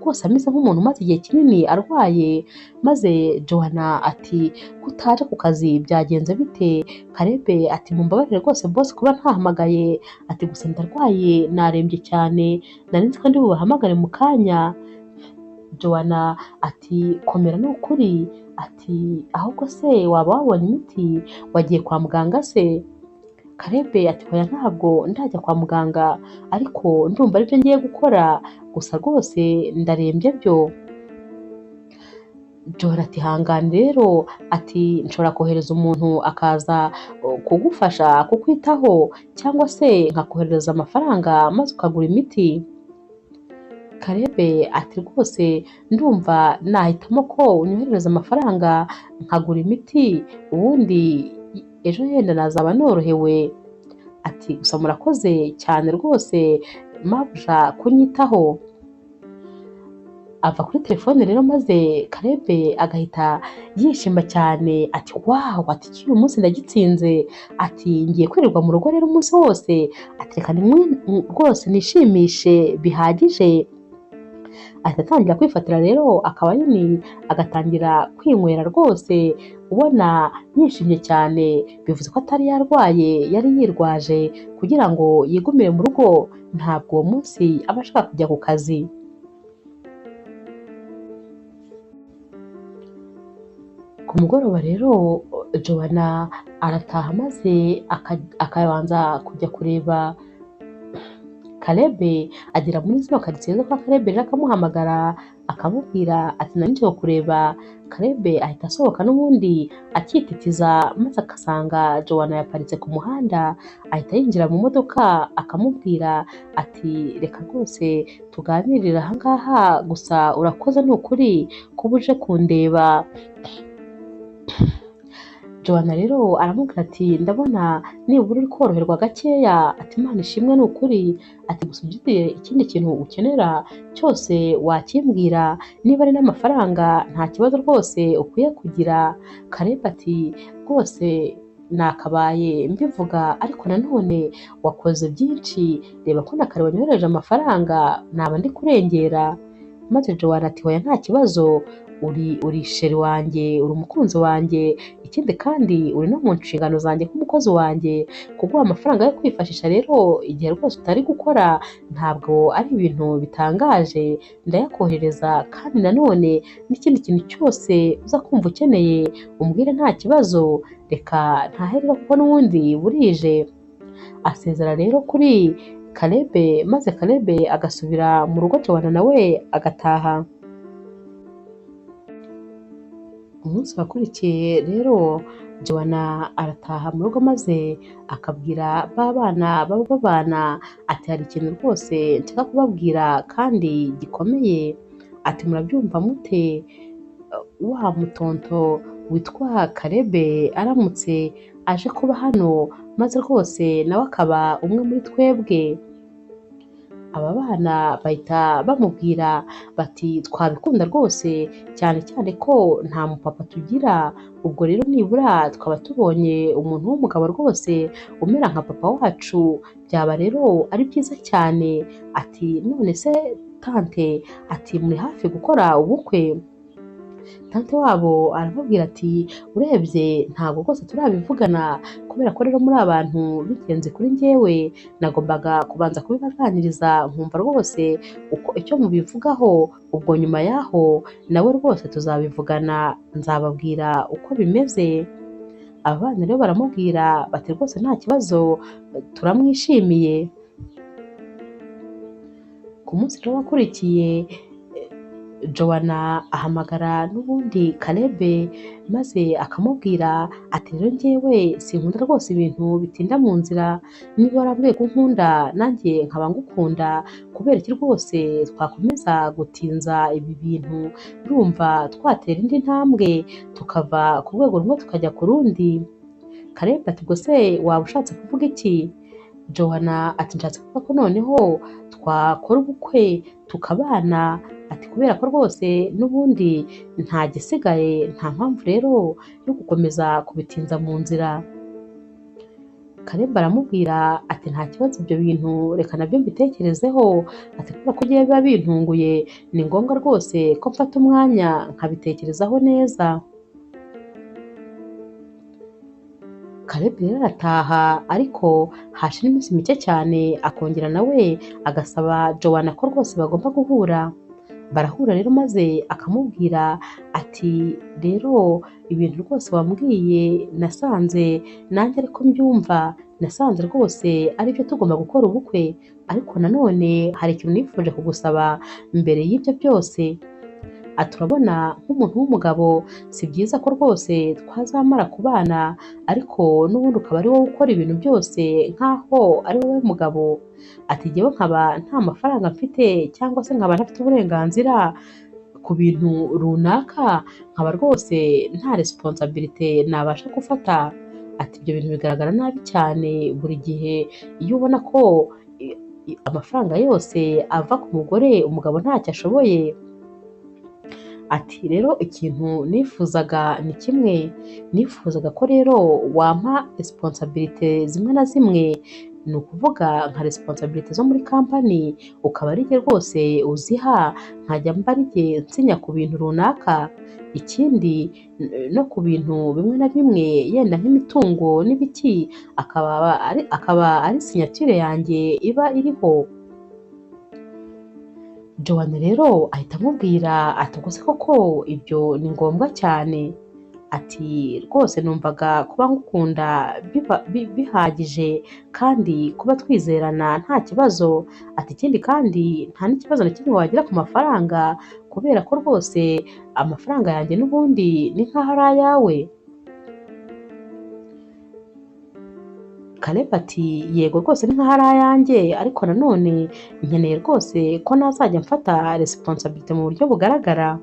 rwose ameze nk'umuntu umaze igihe kinini arwaye. Maze Joanna ati kutaje ku kazi byagenze bite? Karebe ati mumbabarire rwose boss kuba ntahamagaye, ati gusa ndarwaye narembye cyane, nari nzi ko ndi bubahamagare mu kanya. Joanna ati komera ni ukuri, ati ahubwo se waba wabonye imiti, wagiye kwa muganga se? Karebe ati hoya ntabwo ndajya kwa muganga ariko ndumva aribyo ngiye gukora, gusa rwose ndarembye byo. Joanna ati hangane rero, ati nshobora kohereza umuntu akaza kugufasha kukwitaho cyangwa se nkakoherereza amafaranga maze ukagura imiti. Karebe ati rwose ndumva nahitamo ko unyoherereza amafaranga nkagura imiti, ubundi ejo yenda nazaba norohewe. Ati gusa murakoze cyane rwose mabuja kunyitaho. Ava kuri telefone rero maze Karebe agahita yishima cyane ati wawu, ati uyu munsi ndagitsinze, ati ngiye kwirirwa mu rugo rero umunsi wose, ati reka rwose nishimishe bihagije. Ahita atangira kwifatira rero akaba nyine agatangira kwinywera rwose ubona yishimye cyane, bivuze ko atari yarwaye yari yirwaje kugira ngo yigumire mu rugo, ntabwo uwo munsi aba ashaka kujya ku kazi. Ku mugoroba rero Joanna arataha maze akabanza kujya kureba Karebe, agera muri zino karitsiye zo kwa Karebe rero akamuhamagara akamubwira ati nari nje kureba Karebe, ahita asohoka n'ubundi akititiza maze agasanga Joanna yaparitse ku muhanda, ahita yinjira mu modoka akamubwira ati reka rwose tuganirire aha ngaha, gusa urakoze ni ukuri kuba uje kundeba. Joanna rero aramubwira ati ndabona nibura uri koroherwa gakeya, ati Imana ishimwe ni ukuri, ati gusa ugize ikindi kintu ukenera cyose wakimbwira, niba ari n'amafaranga nta kibazo rwose ukwiye kugira. Karebe ati rwose nakabaye mbivuga ariko nanone wakoze byinshi, reba ko na kare wanyohereje amafaranga naba ndi kurengera. Maze Joanna ati hoya nta kibazo, uri sheri wanjye, uri umukunzi wanjye, ikindi kandi uri no mu nshingano zanjye nk'umukozi wanjye, kuguha amafaranga yo kwifashisha rero igihe rwose utari gukora ntabwo ari ibintu bitangaje, ndayakohereza kandi nanone n'ikindi kintu cyose uza kumva ukeneye umbwire nta kibazo, reka ntahe rero kuko n'ubundi burije. Asezera rero kuri Karebe maze Karebe agasubira mu rugo, Joanna nawe agataha. Umunsi wakurikiye rero Joanna arataha mu rugo maze akabwira ba bana baba babana ati hari ikintu rwose nshaka kubabwira kandi gikomeye, ati murabyumva mute wa mutonto witwa Karebe aramutse aje kuba hano maze rwose nawe akaba umwe muri twebwe. Aba bana bahita bamubwira bati twabikunda rwose cyane cyane ko nta mupapa tugira, ubwo rero nibura twaba tubonye umuntu w'umugabo rwose umera nka papa wacu, byaba rero ari byiza cyane. Ati none se tante, ati muri hafi gukora ubukwe? Tante wabo aramubwira ati urebye ntabwo rwose turabivugana kubera ko rero muri abantu b'ingenzi kuri njyewe, nagombaga kubanza kubibaganiriza nkumva rwose uko icyo mubivugaho, ubwo nyuma yaho nawe rwose tuzabivugana nzababwira uko bimeze. Aba bana rero baramubwira bati rwose nta kibazo turamwishimiye. Ku munsi rero wakurikiye Joanna ahamagara n'ubundi Caleb maze akamubwira ati rero njyewe sinkunda rwose ibintu bitinda mu nzira, niba warambwiye ko unkunda nanjye nkaba ngukunda, kubera iki rwose twakomeza gutinza ibi bintu, ndumva twatera indi ntambwe tukava ku rwego rumwe tukajya ku rundi. Caleb ati ubwo se waba ushatse kuvuga iki? Joanna ati nshatse kuvuga ko noneho twakora ubukwe tukabana, ati kubera ko rwose n'ubundi nta gisigaye, nta mpamvu rero yo gukomeza kubitinza mu nzira. Caleb aramubwira ati nta kibazo ibyo bintu reka nabyo mbitekerezeho, ati kubera ko ngewe biba bintunguye ni ngombwa rwose ko mfata umwanya nkabitekerezaho neza. Caleb rero arataha ariko hashira iminsi mike cyane akongera nawe agasaba Joanna ko rwose bagomba guhura. Barahura rero maze akamubwira ati rero ibintu rwose wambwiye nasanze nanjye ariko mbyumva, nasanze rwose aribyo tugomba gukora ubukwe, ariko nanone hari ikintu nifuje kugusaba mbere y'ibyo byose. Ati urabona nk'umuntu w'umugabo si byiza ko rwose twazamara kubana ariko n'ubundi ukaba ari wowe ukora ibintu byose nk'aho ari wowe mugabo. Ati njyewe nkaba nta mafaranga mfite cyangwa se nkaba ntafite uburenganzira ku bintu runaka, nkaba rwose nta resiponsabirite nabasha gufata. Ati ibyo bintu bigaragara nabi cyane buri gihe iyo ubona ko amafaranga yose ava ku mugore umugabo ntacyo ashoboye. Ati rero ikintu nifuzaga ni kimwe, nifuzaga ko rero wampa resiponsabirite zimwe na zimwe, ni ukuvuga nka resiponsabirite zo muri kampani ukaba ari jye rwose uziha, nkajya mba ari jye nsinya ku bintu runaka, ikindi no ku bintu bimwe na bimwe yenda nk'imitungo n'ibiki akaba ari sinyatire yanjye iba iriho. Joanna rero ahita amubwira ati ubwo se koko ibyo ni ngombwa cyane? Ati rwose numvaga kuba ngukunda bihagije kandi kuba twizerana nta kibazo, ati ikindi kandi nta n'ikibazo na kimwe wagira ku mafaranga kubera ko rwose amafaranga yanjye n'ubundi ni nk'aho ari ayawe. Caleb ati yego rwose ni nk'aho ari ayanjye, ariko nanone nkeneye rwose ko nazajya mfata resiponsabirite mu buryo bugaragara.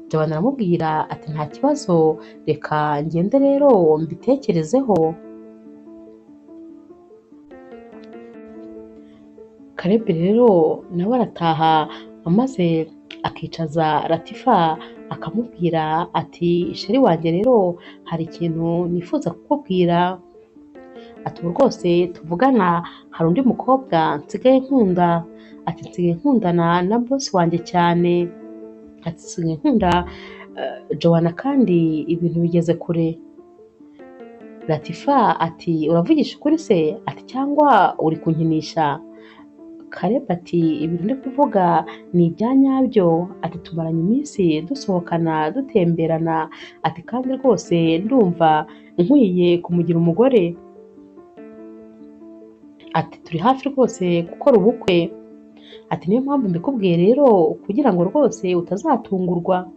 Joanna aramubwira ati nta kibazo reka ngende rero mbitekerezeho. Caleb rero nawe arataha maze akicaza Latifa akamubwira ati sheri wanjye rero hari ikintu nifuza kukubwira. Ati ubu rwose tuvugana hari undi mukobwa nsigaye nkunda, ati nsigaye nkundana na bosi wanjye cyane, ati nsigaye nkunda Joanna kandi ibintu bigeze kure. Latifa ati uravugisha ukuri se? Ati cyangwa uri kunkinisha? Caleb ati ibintu ndi kuvuga ni ibya nyabyo, ati tumaranye iminsi dusohokana dutemberana, ati kandi rwose ndumva nkwiye kumugira umugore, ati turi hafi rwose gukora ubukwe, ati niyo mpamvu mbikubwiye rero kugira ngo rwose utazatungurwa.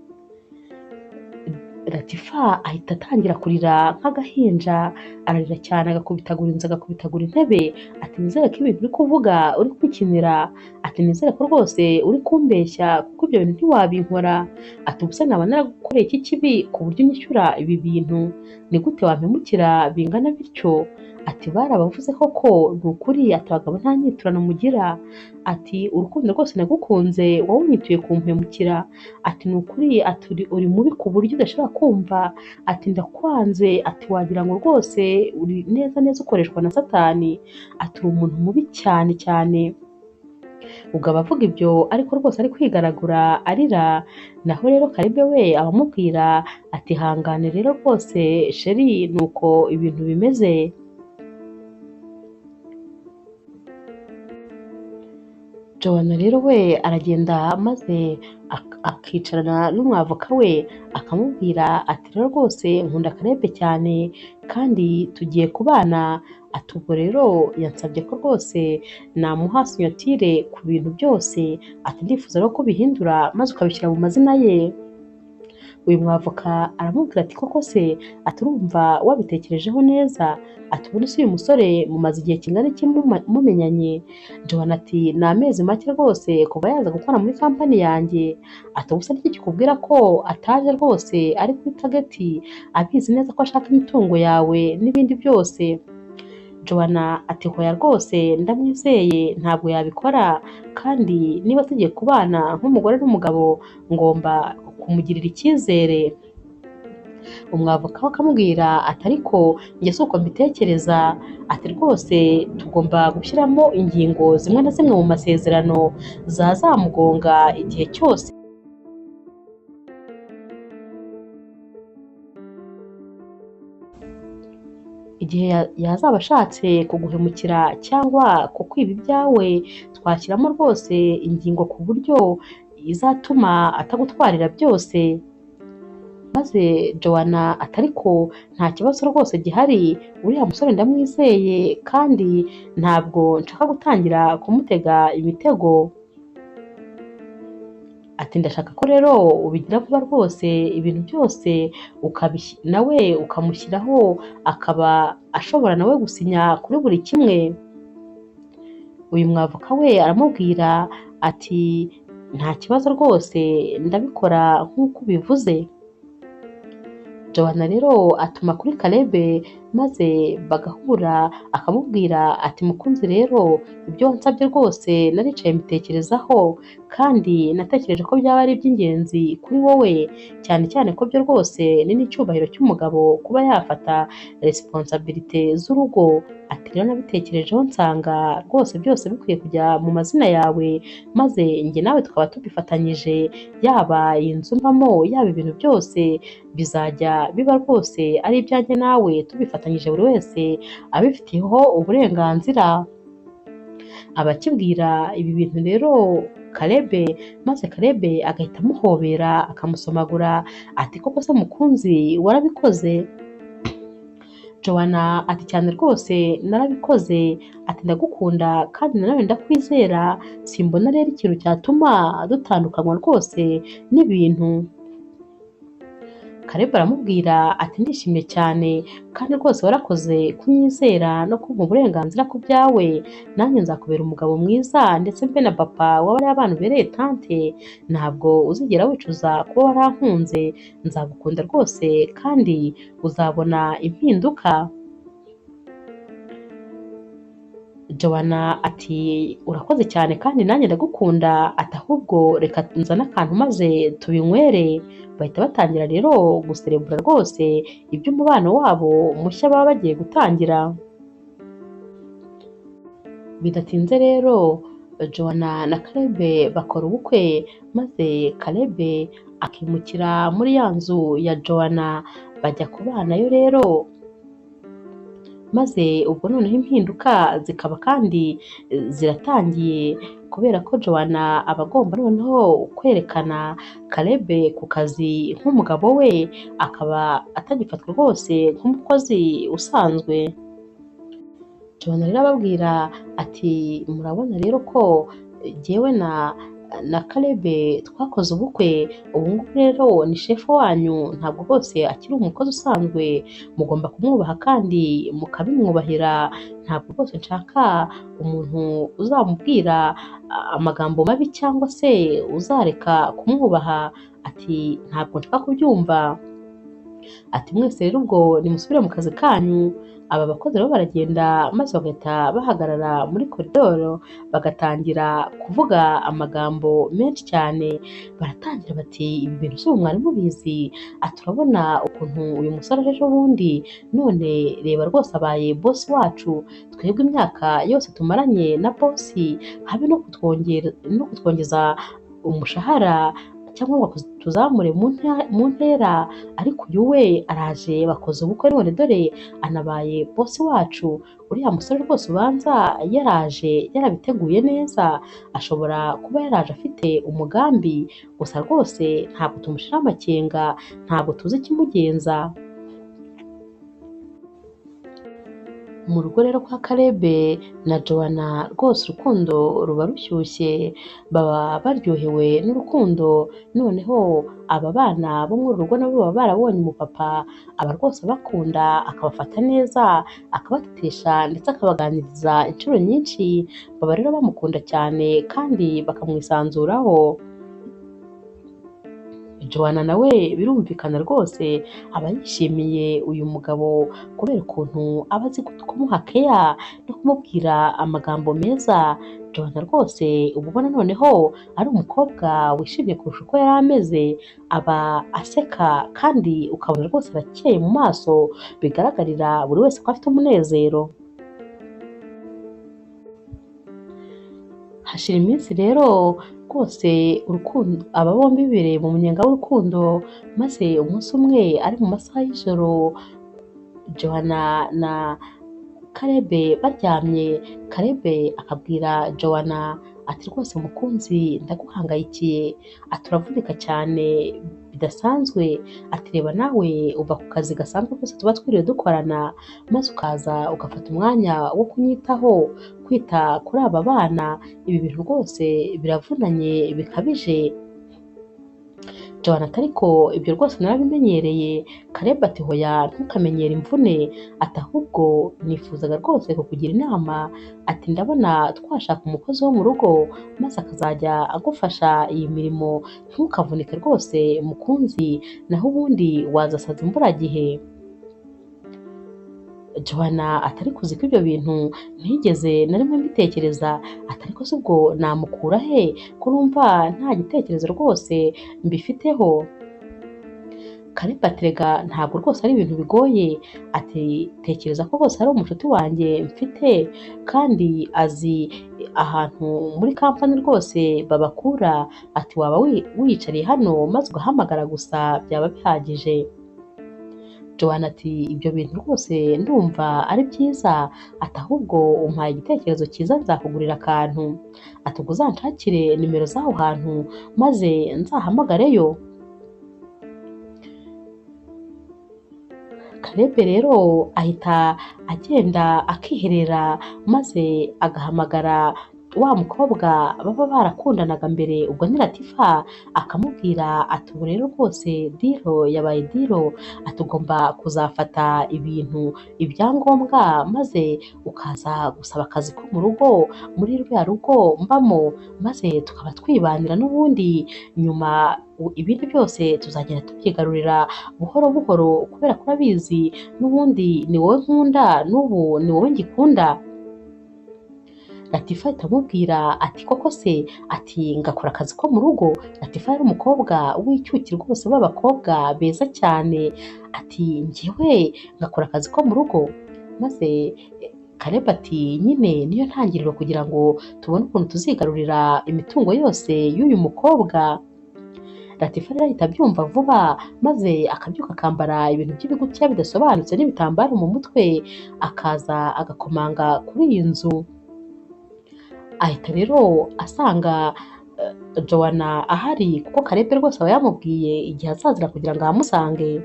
Latifa ahita atangira kurira nk'agahinja, ararira cyane agakubitagura inzu agakubitagura intebe, ati nizere ko ibintu uri kuvuga uri kwikinira, ati nizere ko rwose uri kumbeshya kuko ibyo bintu ntiwabinkora, ati ubuse naba naragukoreye iki kibi ku buryo unyishyura ibi bintu, ni gute wampemukira bingana bityo? Ati barabavuze koko ni ukuri, ati abagabo nta nyiturano mugira, ati urukundo rwose nagukunze wowe unyituye kumpemukira, ati ni ukuri, ati uri mubi ku buryo udashobora kumva, ati ndakwanze, ati wagira ngo rwose uri neza neza ukoreshwa na satani, ati uri umuntu mubi cyane cyane. Ubwo aba avuga ibyo ariko rwose ari kwigaragura arira, naho rero Caleb we abamubwira ati hangane rero rwose sheri nuko ibintu bimeze. Joanna rero we aragenda maze akicarana n'umwavoka we akamubwira ati rero rwose nkunda Caleb cyane kandi tugiye kubana, ati ubwo rero yansabye ko rwose namuha sinyatire ku bintu byose, ati ndifuza rero ko ubihindura maze ukabishyira mu mazina ye. Uyu mwavoka aramubwira ati koko se, ati urumva wabitekerejeho neza, ati ubundi se uyu musore mumaze igihe kingana iki mumenyanye? Joanna ati ni amezi make rwose kuva yaza gukora muri kampani yanjye, ati ubu se niki kikubwira ko ataje rwose ari kuri tageti abizi neza ko ashaka imitungo yawe n'ibindi byose? Joanna ati hoya rwose ndamwizeye ntabwo yabikora, kandi niba tugiye kubana nk'umugore n'umugabo ngomba kumugirira icyizere. Umwavoka we akamubwira ati ariko njye si uko mbitekereza, ati rwose tugomba gushyiramo ingingo zimwe na zimwe mu masezerano zazamugonga igihe cyose igihe yazaba ashatse kuguhemukira cyangwa kukwiba ibyawe, twashyiramo rwose ingingo ku buryo izatuma atagutwarira byose. Maze Joanna ati ariko nta kibazo rwose gihari, uriya musore ndamwizeye kandi ntabwo nshaka gutangira kumutega imitego. Ati ndashaka ko rero ubigira vuba rwose ibintu byose nawe ukamushyiraho akaba ashobora nawe gusinya kuri buri kimwe. Uyu mwavoka we aramubwira ati nta kibazo rwose ndabikora nk'uko ubivuze. Joanna rero atuma kuri Caleb maze bagahura akamubwira ati mukunzi rero ibyo wansabye rwose naricaye mbitekerezaho kandi natekereje ko byaba ari iby'ingenzi kuri wowe, cyane cyane ko byo rwose ni n'icyubahiro cy'umugabo kuba yafata resiponsabilite z'urugo. Ati rero nabitekerejeho nsanga rwose byose bikwiye kujya mu mazina yawe, maze njye nawe tukaba tubifatanyije, yaba iyi nzu mbamo, yaba ibintu byose bizajya biba rwose ari ibyanjye nawe tubifatanyije, buri wese abifitiyeho uburenganzira. Abakibwira ibi bintu rero Caleb, maze Caleb agahita amuhobera akamusomagura ati koko se mukunzi warabikoze? Joanna ati cyane rwose narabikoze, ati ndagukunda kandi nanone ndakwizera, simbona rero ikintu cyatuma dutandukanywa rwose n'ibintu. Caleb aramubwira ati ndishimye cyane kandi rwose warakoze kunyizera no kumpa uburenganzira ku byawe, nanjye nzakubera umugabo mwiza ndetse mbe na papa w'abariya bana ubereye tante, ntabwo uzigera wicuza kuba warankunze, nzagukunda rwose kandi uzabona impinduka. Joanna ati urakoze cyane kandi nanjye ndagukunda, ati ahubwo reka nzane akantu maze tubinywere. Bahita batangira rero guserebura rwose iby'umubano wabo mushya baba bagiye gutangira. Bidatinze rero Joanna na Caleb bakora ubukwe, maze Caleb akimukira muri ya nzu ya Joanna bajya kubanayo rero. Maze ubwo noneho impinduka zikaba kandi ziratangiye, kubera ko Joanna aba agomba noneho kwerekana Caleb ku kazi nk'umugabo we, akaba atagifatwa rwose nk'umukozi usanzwe. Joanna rero ababwira ati murabona rero ko jyewe na Caleb twakoze ubukwe, ubu ngubu rero ni shefu wanyu, ntabwo rwose akiri umukozi usanzwe, mugomba kumwubaha kandi mukabimwubahira, ntabwo rwose nshaka umuntu uzamubwira amagambo mabi cyangwa se uzareka kumwubaha, ati ntabwo nshaka kubyumva. Ati mwese rero ubwo nimusubire mu kazi kanyu. Aba bakozi rero baragenda maze bagahita bahagarara muri koridoro bagatangira kuvuga amagambo menshi cyane. Baratangira bati ibi bintu si ubu mwari mubizi? Ati urabona ukuntu uyu musore aje ejo bundi, none reba rwose abaye bosi wacu, twebwe imyaka yose tumaranye na bosi habe no kutwongeza umushahara cyangwa ngo tuzamure mu ntera, ariko uyu we araje bakoze ubukwe none dore anabaye bosi wacu. Uriya musore rwose ubanza yaraje yarabiteguye neza, ashobora kuba yaraje afite umugambi, gusa rwose ntabwo tumushira amakenga, ntabwo tuzi ikimugenza. Mu rugo rero kwa Kalebe na Joanna rwose urukundo ruba rushyushye, baba baryohewe n'urukundo. Noneho aba bana bo muri uru rugo nabo baba barabonye umupapa aba rwose abakunda, akabafata neza, akabatetesha ndetse akabaganiriza inshuro nyinshi. Baba rero bamukunda cyane kandi bakamwisanzuraho. Joanna nawe birumvikana rwose aba yishimiye uyu mugabo kubera ukuntu aba azi kumuha keya no kumubwira amagambo meza. Joanna rwose uba ubona noneho ari umukobwa wishimye kurusha uko yari ameze, aba aseka kandi ukabona rwose arakeye mu maso, bigaragarira buri wese ko afite umunezero. Hashira iminsi rero rwose urukundo aba bombi bibereye mu munyenga w'urukundo, maze umunsi umwe ari mu masaha y'ijoro Joanna na Kalebe baryamye, Kalebe akabwira Joanna ati rwose mukunzi ndaguhangayikiye, ati uravunika cyane bidasanzwe, ati reba nawe uva ku kazi gasanzwe kose tuba twiriwe dukorana, maze ukaza ugafata umwanya wo kunyitaho, kwita kuri aba bana, ibi bintu rwose biravunanye bikabije. Joanna ati ariko ibyo rwose narabimenyereye. Kalebe ati hoya ntukamenyere imvune, ati ahubwo nifuzaga rwose kukugira inama, ati ndabona twashaka umukozi wo mu rugo maze akazajya agufasha iyi mirimo, ntukavunike rwose mukunzi, naho ubundi wazasaza imburagihe. Joanna atari kuzi ko ibyo bintu ntigeze na rimwe mbitekereza, ati ariko se ubwo namukura he ko numva nta gitekerezo rwose mbifiteho. Kalebe ati rega ntabwo rwose ari ibintu bigoye, ati tekereza ko rwose ari umushuti wanjye mfite kandi azi ahantu muri kampani rwose babakura, ati waba wiyicariye hano maze ugahamagara gusa byaba bihagije. Joanna ati ibyo bintu rwose ndumva ari byiza, ati ahubwo umpaye igitekerezo cyiza nzakugurira akantu, ati ubwo uzanshakire nimero z'aho hantu maze nzahamagareyo. Kalebe rero ahita agenda akiherera maze agahamagara wa mukobwa baba barakundanaga mbere, ubwo ni Latifa, akamubwira ati ubu rero rwose diro yabaye diro, ati ugomba kuzafata ibintu ibyangombwa maze ukaza gusaba akazi ko mu rugo muri ruriya rugo mbamo, maze tukaba twibanira n'ubundi, nyuma ibindi byose tuzagenda tubyigarurira buhoro buhoro, kubera ko urabizi n'ubundi ni wowe nkunda n'ubu ni wowe ngikunda. Latifa ahita amubwira ati koko se, ati ngakora akazi ko mu rugo. Latifa yari umukobwa w'icyuki rwose, b'abakobwa beza cyane, ati njyewe ngakora akazi ko mu rugo. Maze Kalebe ati nyine niyo ntangiriro kugira ngo tubone ukuntu tuzigarurira imitungo yose y'uyu mukobwa. Latifa rero ahita abyumva vuba maze akabyuka akambara ibintu by'ibigutiya bidasobanutse n'ibitambaro mu mutwe, akaza agakomanga kuri iyi nzu. Ahita rero asanga Joanna ahari, kuko Kalebe rwose aba yamubwiye igihe azazira kugira ngo ahamusange.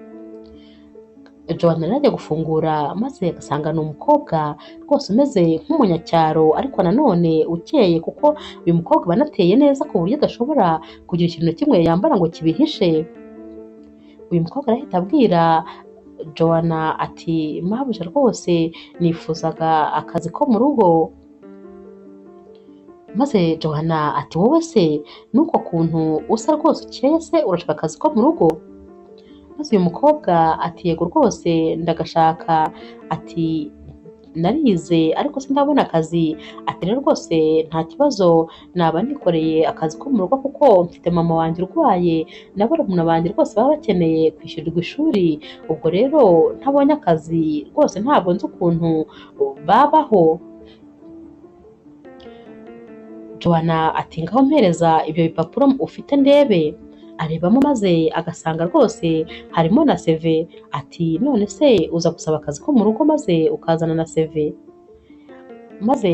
Joanna rero ajya gufungura maze agasanga ni umukobwa rwose umeze nk'umunyacyaro ariko nanone ukeye, kuko uyu mukobwa aba anateye neza ku buryo adashobora kugira ikintu na kimwe yambara ngo kibihishe. Uyu mukobwa arahita abwira Joanna ati mabuja rwose nifuzaga akazi ko mu rugo. Maze Joanna ati wowe se n'uko kuntu usa rwose ukeye se urashaka akazi ko mu rugo? Maze uyu mukobwa ati yego rwose ndagashaka, ati narize ariko sindabona akazi, ati rero rwose nta kibazo naba nikoreye akazi ko mu rugo kuko mfite mama wanjye urwaye na barumuna banjye rwose baba bakeneye kwishyurirwa ishuri, ubwo rero ntabonye akazi rwose ntabwo nzi ukuntu babaho. Joanna ati ngaho mpereza ibyo bipapuro ufite ndebe. Arebamo maze agasanga rwose harimo na CV, ati none se uza gusaba akazi ko mu rugo maze ukazana na CV? Maze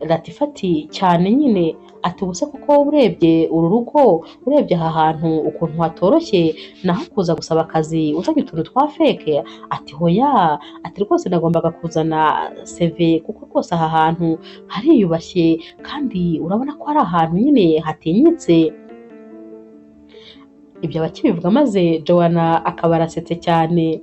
Latifa ati cyane nyine, ati ubuse kuko urebye uru rugo, urebye aha hantu ukuntu hatoroshye, naho kuza gusaba akazi uzanye utuntu twa feke? Ati hoya, ati rwose nagombaga kuzana CV kuko rwose aha hantu hariyubashye kandi urabona ko ari ahantu nyine hatinyitse. Ibyo abakibivuga maze Joanna akaba arasetse cyane,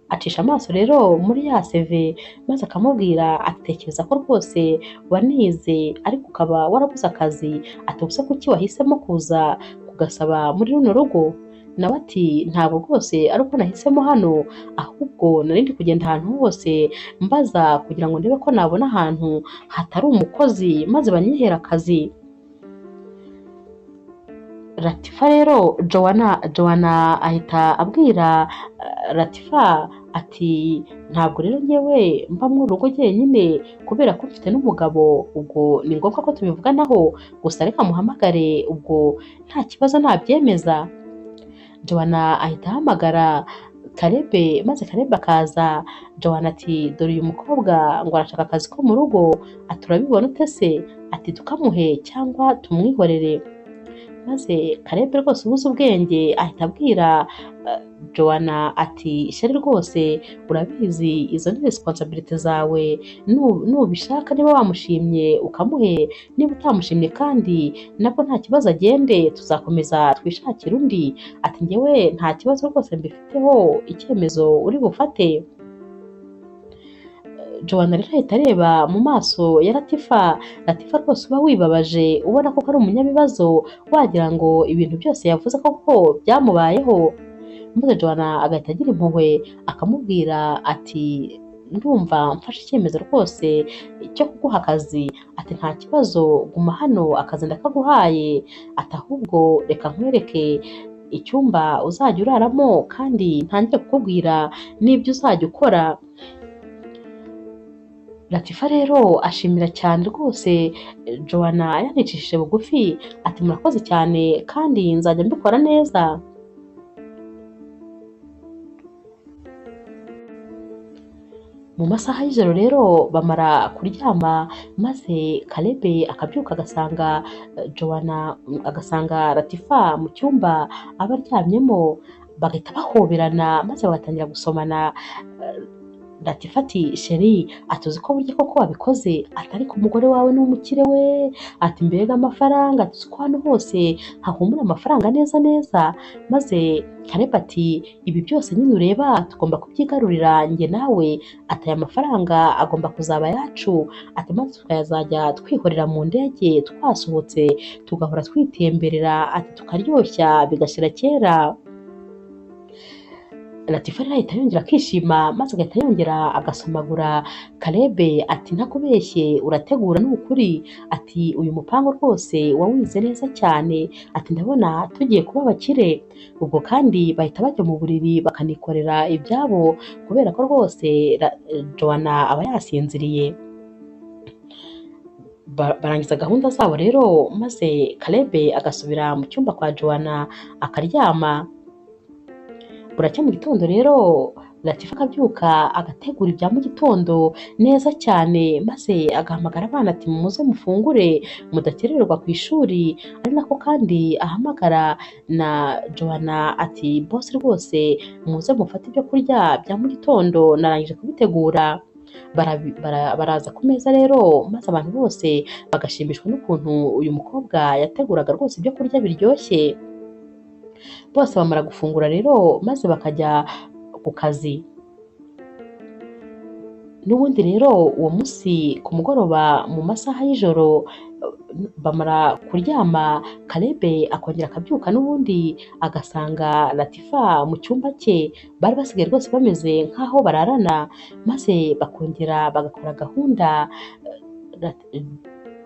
acisha amaso rero muri ya CV maze akamubwira atekereza ko rwose wanize ariko ukaba warabuze akazi, ati ubuse kuki wahisemo kuza kugasaba muri runo rugo? Nawe ati ntabwo rwose ari uko nahisemo hano, ahubwo nari ndi kugenda ahantu hose mbaza kugira ngo ndebe ko nabona ahantu hatari umukozi maze banyihere akazi. Latifa rero Joanna ahita abwira Latifa ati ntabwo rero njyewe mba mu rugo jyenyine kubera ko mfite n'umugabo, ubwo ni ngombwa ko tubivuganaho, gusa reka muhamagare ubwo nta kibazo nabyemeza. Joanna ahita ahamagara Kalebe maze Kalebe akaza. Joanna ati dore uyu mukobwa ngo arashaka akazi ko mu rugo, ati urabibona ute se? Ati tukamuhe cyangwa tumwihorere? Maze Kalebe rwose ubuze ubwenge ahita abwira Joanna ati ishyari rwose urabizi izo ni responsibility zawe, nubishaka niba wamushimye ukamuhe, niba utamushimye kandi nabwo nta kibazo agende, tuzakomeza twishakire undi. Ati njyewe nta kibazo rwose mbifiteho, icyemezo uri bufate. Joanna rero ahita areba mu maso ya Latifa, Latifa rwose uba wibabaje ubona ko ari umunyabibazo, wagira ngo ibintu byose yavuze koko byamubayeho. Maze Joanna agahita agira impuhwe akamubwira ati ndumva mfashe icyemezo rwose cyo kuguha akazi, ati nta kibazo guma hano akazi ndakaguhaye, ati ahubwo reka nkwereke icyumba uzajya uraramo kandi ntangire kukubwira n'ibyo uzajya ukora. Latifa rero ashimira cyane rwose Joanna yanicishije bugufi, ati murakoze cyane kandi nzajya mbikora neza. Mu masaha y'ijoro rero bamara kuryama maze Kalebe akabyuka agasanga Joanna agasanga Latifa mu cyumba aba aryamyemo, bagahita bahoberana maze bagatangira gusomana. Latifa ati sheri, atuzi ko burya koko wabikoze, ati ariko umugore wawe ni umukire we, ati mbega amafaranga, atuzi ko hano hose hahumura amafaranga neza neza. Maze Kalebe ati ibi byose nyine ureba tugomba kubyigarurira njye nawe, ati aya mafaranga agomba kuzaba ayacu, ati maze tukazajya twihorera mu ndege twasohotse tugahora twitemberera, ati tukaryoshya bigashira kera. Latifa rero ahita yongera akishima maze agahita yongera agasomagura Kalebe ati ntakubeshye urategura ni ukuri, ati uyu mupango rwose wawize neza cyane, ati ndabona tugiye kuba abakire. Ubwo kandi bahita bajya mu buriri bakanikorera ibyabo kubera ko rwose Joanna aba yasinziriye. Barangiza gahunda zabo rero maze Kalebe agasubira mu cyumba kwa Joanna akaryama. Buracya mu gitondo rero Latifa akabyuka agategura ibya mu gitondo neza cyane, maze agahamagara abana ati muze mufungure mudakererwa ku ishuri, ari nako kandi ahamagara na Joanna ati boss rwose muze mufate ibyo kurya bya mu gitondo narangije kubitegura. Baraza ku meza rero maze abantu bose bagashimishwa n'ukuntu uyu mukobwa yateguraga rwose ibyo kurya biryoshye. Bose bamara gufungura rero maze bakajya ku kazi. N'ubundi rero uwo munsi ku mugoroba mu masaha y'ijoro Bamara kuryama, Kalebe akongera akabyuka n'ubundi agasanga Latifa mu cyumba cye, bari basigaye rwose bameze nk'aho bararana, maze bakongera bagakora gahunda.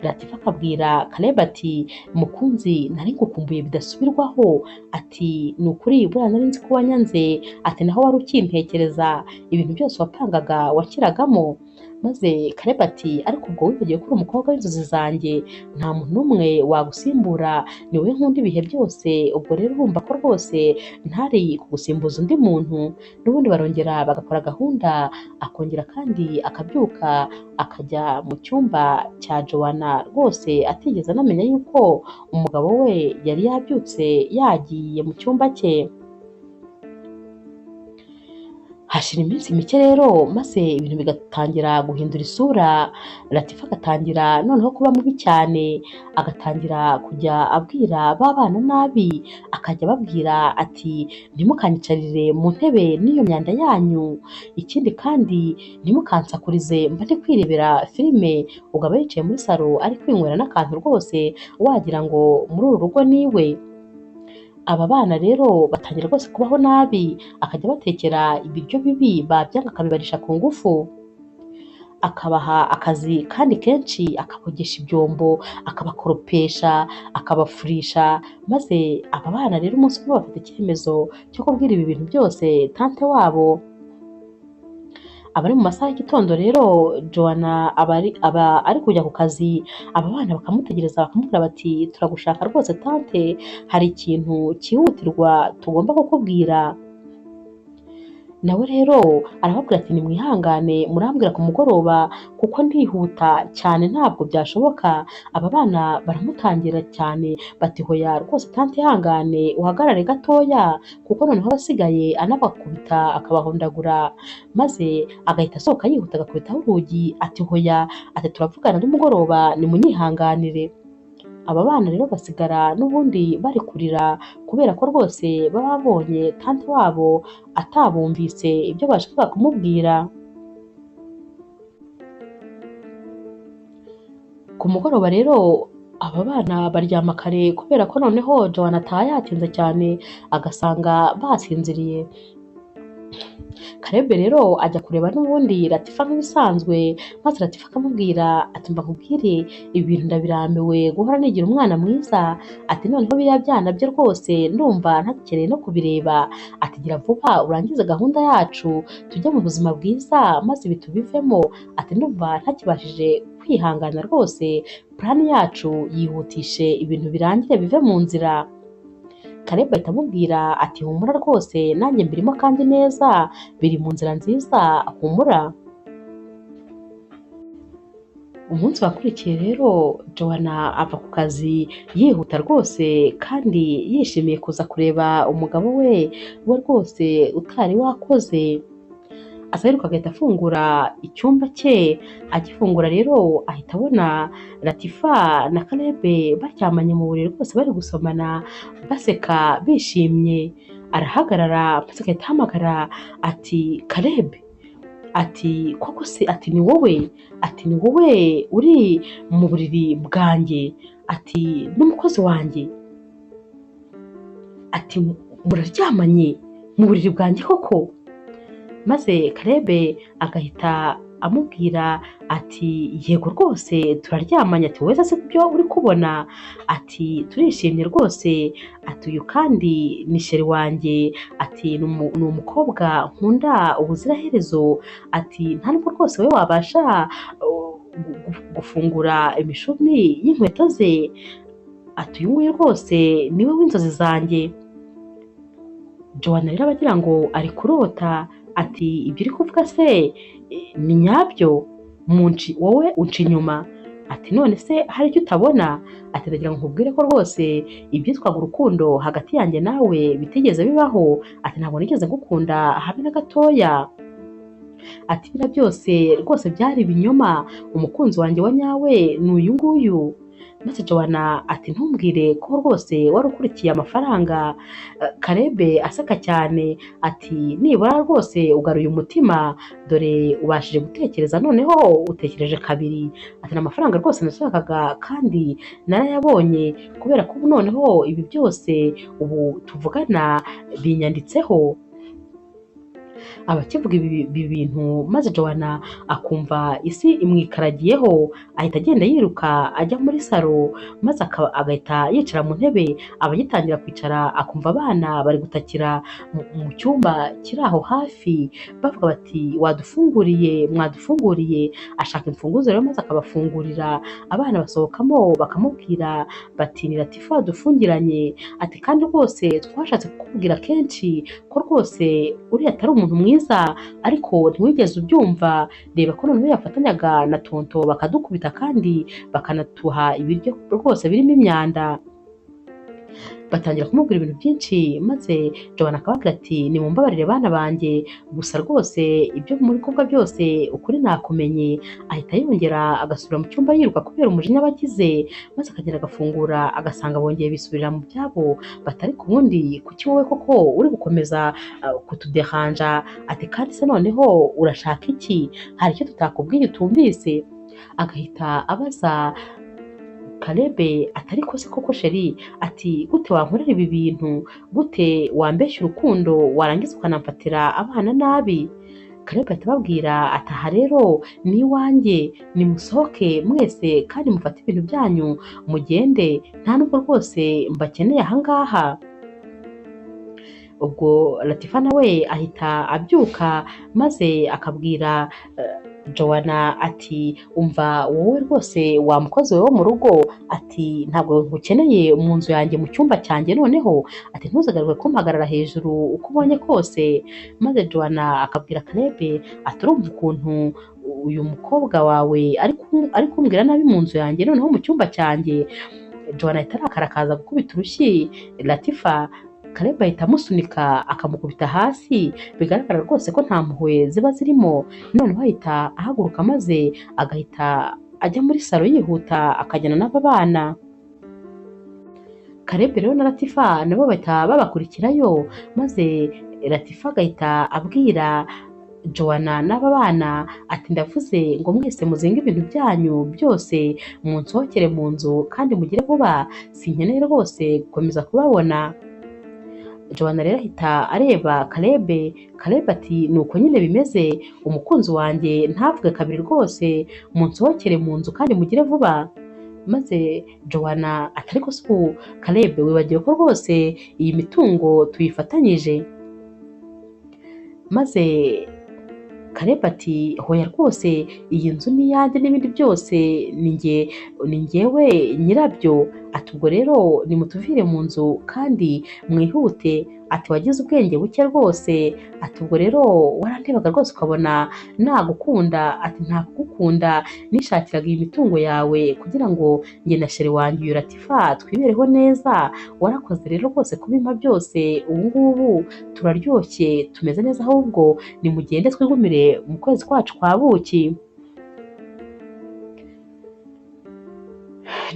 Latifa akabwira Kalebe ati mukunzi nari ngukumbuye bidasubirwaho, ati ni ukuri buriya nari nzi ko wanyanze, ati naho wari ukintekereza ibintu byose wapangaga washyiragamo. Maze Kalebe ati ariko ubwo wibagiwe ko uri umukobwa w'inzozi zanjye, nta muntu n'umwe wagusimbura, ni wowe nkunda ibihe byose, ubwo rero urumva ko rwose ntari kugusimbuza undi muntu. N'ubundi barongera bagakora gahunda, akongera kandi akabyuka akajya mu cyumba cya Joanna rwose atigeze anamenya yuko umugabo we yari yabyutse yagiye mu cyumba cye. Hashira iminsi mike rero, maze ibintu bigatangira guhindura isura. Latifa agatangira noneho kuba mubi cyane, agatangira kujya abwira ba bana nabi, akajya ababwira ati ntimukanyicarire mu ntebe n'iyo myanda yanyu, ikindi kandi ntimukansakurize mba ndi kwirebera filime. Ubwo aba yicaye muri salo ari kwinywera n'akantu rwose wagira ngo muri uru rugo niwe. Aba bana rero batangira rwose kubaho nabi, akajya abatekera ibiryo bibi babyanga akabibarisha ku ngufu, akabaha akazi kandi kenshi, akabogesha ibyombo, akabakoropesha, akabafurisha. Maze aba bana rero umunsi umwe bafata icyemezo cyo kubwira ibi bintu byose tante wabo. Abari mu masaha y'igitondo rero, Joanna aba ari kujya ku kazi, aba bana bakamutegereza bakamubwira bati turagushaka rwose tante, hari ikintu cyihutirwa tugomba kukubwira. Nawe rero arababwira ati nimwihangane murambwira ku mugoroba kuko ndihuta cyane ntabwo byashoboka. Aba bana baramutangira cyane bati hoya rwose tante ihangane uhagarare gatoya, kuko noneho abasigaye anabakubita akabahondagura. Maze agahita asohoka yihuta agakubitaho urugi ati hoya, ati turavugana nimugoroba nimunyihanganire. Aba bana rero basigara n'ubundi bari kurira kubera ko rwose baba babonye tante wabo atabumvise ibyo bashakaga kumubwira. Ku mugoroba rero aba bana baryama kare kubera ko noneho Joanna ataha yatinze cyane agasanga basinziriye. Kalebe rero ajya kureba n'ubundi Latifa nk'ibisanzwe, maze Latifa akamubwira ati mba nkubwire ibi bintu ndabirambiwe guhora nigira umwana mwiza, ati noneho biriya byana bye rwose ndumva ntagikeneye no kubireba, ati gira vuba urangize gahunda yacu tujye mu buzima bwiza maze ibi tubivemo, ati ndumva ntakibashije kwihangana rwose, plani yacu yihutishe ibintu birangire bive mu nzira. Kalebe ahita amubwira ati humura rwose nanjye mbirimo kandi neza, biri mu nzira nziza, humura. Umunsi wakurikiye rero Joanna ava ku kazi yihuta rwose kandi yishimiye kuza kureba umugabo we rwose utari wakoze. Azaheruka agahita afungura icyumba cye, agifungura rero ahita abona Latifa na Kalebe baryamanye mu buriri rwose bari gusomana baseka bishimye. Arahagarara maze agahita ahamagara ati Kalebe, ati koko se, ati ni wowe, ati ni wowe uri mu buriri bwanjye, ati n'umukozi wanjye, ati muraryamanye mu buriri bwanjye koko? Maze Kalebe agahita amubwira ati yego rwose turaryamanye, ati wowe se ibyo uri kubona, ati turishimye rwose, ati uyu kandi ni sheri wanjye, ati ni umukobwa nkunda ubuziraherezo, ati nta nubwo rwose wowe wabasha gufungura imishumi y'inkweto ze, ati uyu nguyu rwose niwe w'inzozi zanjye. Joanna rero abagira ngo ari kurota, ati ibyo uri kuvuga se ni nyabyo, wowe unca inyuma, ati none se hari icyo utabona, ati ndagira ngo nkubwire ko rwose ibyitwaga urukundo hagati yanjye nawe bitigeze bibaho, ati ntabwo nigeze ngukunda habe na gatoya, ati biriya byose rwose byari ibinyoma, umukunzi wanjye wa nyawe ni uyu nguyu. Maze Joanna ati ntumbwire ko rwose wari ukurikiye amafaranga. Kalebe aseka cyane ati nibura rwose ugaruye umutima, dore ubashije gutekereza noneho utekereje kabiri. Ati ni amafaranga rwose nashakaga kandi narayabonye, kubera ko ubu noneho ibi byose ubu tuvugana binyanditseho. Abakivuga ibi bintu maze Joanna akumva isi imwikaragiyeho, ahita agenda yiruka ajya muri salo, maze agahita yicara mu ntebe. Aba agitangira kwicara akumva abana bari gutakira mu cyumba kiri aho hafi, bavuga bati wadufunguriye, mwadufunguriye. Ashaka imfunguzo rero maze akabafungurira, abana basohokamo bakamubwira bati ni Latifa wadufungiranye, ati kandi rwose twashatse kukubwira kenshi ko rwose uriya atari umuntu mwiza, ariko ntiwigeze ubyumva. Reba ko noneho yafatanyaga na tonto bakadukubita kandi bakanatuha ibiryo rwose birimo imyanda. Batangira kumubwira ibintu byinshi, maze Joanna akababwira ati nimumbabarire bana banjye, gusa rwose ibyo muri kuvuga byose ukuri nakumenye. Ahita yongera agasubira mu cyumba yiruka kubera umujinya abagize, maze akagenda agafungura agasanga bongeye bisubirira mu byabo, batari ku wundi kuki wowe koko uri gukomeza kutudehanja, ati kandi se noneho urashaka iki, hari icyo tutakubwiye utumvise. Agahita abaza Kalebe ati ariko se koko sheri, ati gute wankorera ibi bintu, gute wambeshya urukundo warangiza ukanamfatira abana nabi. Kalebe ahita ababwira ati aha rero ni iwanjye, nimusohoke mwese kandi mufate ibintu byanyu mugende, nta nubwo rwose mbakeneye aha ngaha. Ubwo Latifa nawe ahita abyuka maze akabwira Joanna ati umva wowe rwose wa mukozi we wo mu rugo, ati ntabwo nkukeneye mu nzu yanjye mu cyumba cyanjye noneho, ati ntuzagaruke kumpagarara hejuru uko ubonye kose. Maze Joanna akabwira Kalebe ati urumva ukuntu uyu mukobwa wawe ari kumbwira nabi mu nzu yanjye noneho mu cyumba cyanjye. Joanna ahita arakara akaza gukubita urushyi Latifa, Kalebe ahita amusunika akamukubita hasi, bigaragara rwose ko nta mpuhwe ziba zirimo. Noneho ahita ahaguruka maze agahita ajya muri salo yihuta akajyana n'aba bana. Kalebe rero na Latifa nabo bahita babakurikirayo, maze Latifa agahita abwira Joanna n'aba bana ati ndavuze ngo mwese muzinge ibintu byanyu byose munsohokere mu nzu kandi mugire vuba, sinkeneye rwose gukomeza kubabona. Joanna rero ahita areba Kalebe, Kalebe ati nuko nyine bimeze, umukunzi wanjye ntavuge kabiri rwose, munsohokere mu nzu kandi mugire vuba. Maze Joanna ati ariko se ubu Kalebe wibagiwe ko rwose iyi mitungo tuyifatanyije. Maze Kalebe ati hoya rwose iyi nzu ni iyanjye n'ibindi byose ni njyewe nyirabyo, ati ubwo rero nimutuvire mu nzu kandi mwihute, ati wagize ubwenge buke rwose, ati ubwo rero warandebaga rwose ukabona nagukunda, ati ntakugukunda nishakiraga iyi mitungo yawe kugira ngo njye na sheri wanjye uyu Latifa twibereho neza, warakoze rero rwose kubimpa byose, ubu ngubu turaryoshye tumeze neza, ahubwo nimugende twigumire mu kwezi kwacu kwa buki.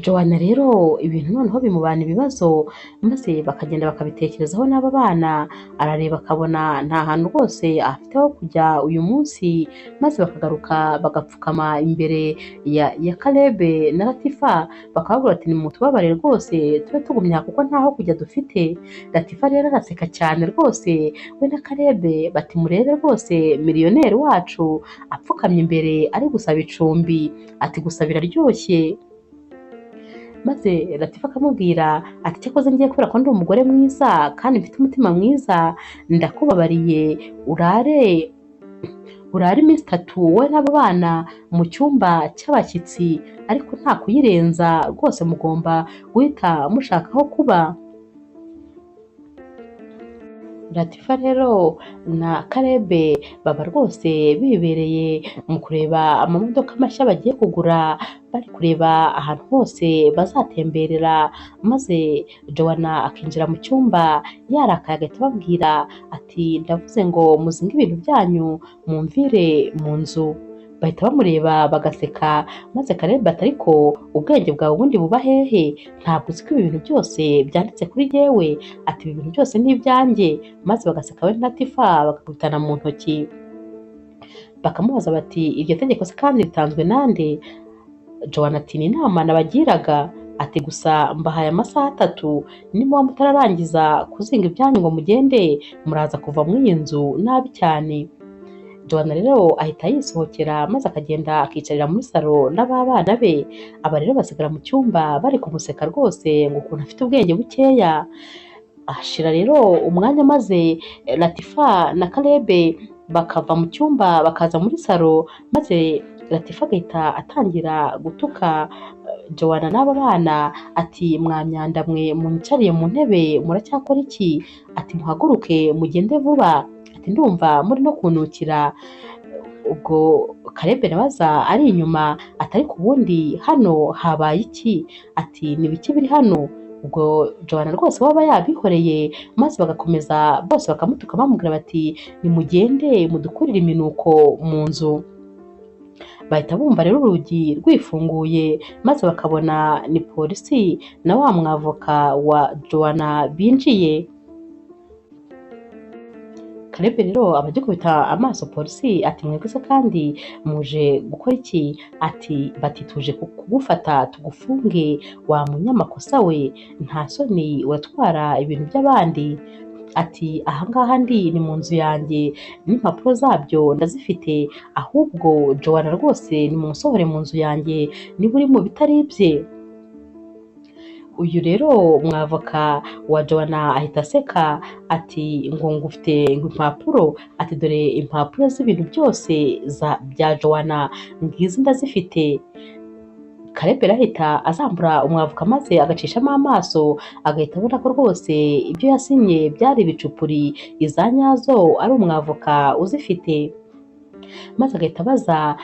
Joanna rero ibintu noneho bimubana ibibazo, maze bakagenda bakabitekerezaho n'aba bana, arareba akabona nta hantu rwose afite ho kujya uyu munsi, maze bakagaruka bagapfukama imbere ya Kalebe na Latifa bakababwira ati nimutubabare rwose tube tugumye aha kuko ntaho kujya dufite. Latifa rero araseka cyane rwose we na Kalebe bati murebe rwose miliyoneri wacu apfukamye imbere ari gusaba icumbi, ati gusa biraryoshye. Maze Latifa akamubwira ati cyakoze ngiye kubera ko ndi umugore mwiza kandi mfite umutima mwiza, ndakubabariye urare iminsi itatu wowe n'abo bana mu cyumba cy'abashyitsi, ariko nta kuyirenza rwose mugomba guhita mushaka aho kuba. Latifa rero na Kalebe baba rwose bibereye mu kureba amamodoka mashya bagiye kugura, bari kureba ahantu hose bazatemberera, maze Joanna akinjira mu cyumba yarakaye agahita ababwira ati ndavuze ngo muzinge ibintu byanyu mumvire mu nzu. Bahita bamureba bagaseka, maze Caleb ati ariko ubwenge bwawe ubundi buba hehe? Ntabwo uzi ko ibi bintu byose byanditse kuri jyewe? Ati ibi bintu byose ni ibyanjye. Maze bagaseka we na Latifa bagakubitana mu ntoki, bakamubaza bati iryo tegeko se kandi ritanzwe nande? Joanna ati ni inama nabagiraga, ati gusa mbahaye amasaha 3, nimuba mutararangiza kuzinga ibyanyu ngo mugende, muraza kuva muri iyi nzu nabi cyane. Joanna rero ahita yisohokera maze akagenda akicarira muri salo n'ababana be. Aba rero basigara mu cyumba bari kumuseka rwose ngo ukuntu afite ubwenge bukeya. Hashira rero umwanya maze Latifa na Caleb bakava mu cyumba bakaza muri salo, maze Latifa agahita atangira gutuka Joanna n'aba bana ati mwa myanda mwe munyicariye mu ntebe muracyakora iki? Ati muhaguruke mugende vuba, ati ndumva muri no kunukira. Ubwo Caleb nawe aza ari inyuma ati ariko ubundi hano habaye iki? Ati ni biki biri hano? Ubwo Joanna rwose waba yabihoreye, maze bagakomeza bose bakamutuka bamubwira bati nimugende mudukurire iminuko mu nzu. Bahita bumva rero urugi rwifunguye, maze bakabona ni polisi na wa mwavoka wa Joanna binjiye. Caleb rero aba agikubita amaso polisi ati mwebwe se kandi muje gukora iki? Ati bati tuje kugufata tugufunge wa munyamakosa we, nta soni uratwara ibintu by'abandi. Ati ahangaha ndi ni mu nzu yanjye n'impapuro zabyo ndazifite, ahubwo Joanna rwose nimusohore mu nzu yanjye niba uri mu bitari ibye. Uyu rero mwavoka wa Joanna ahita aseka ati ngo ngufite ngo impapuro, ati dore impapuro z'ibintu byose bya Joanna ngizi ndazifite. Caleb ahita azambura umwavoka maze agacishamo amaso, agahita abona ko rwose ibyo yasinye byari ibicupuri, iza nyazo ari umwavoka uzifite. Maze agahita abaza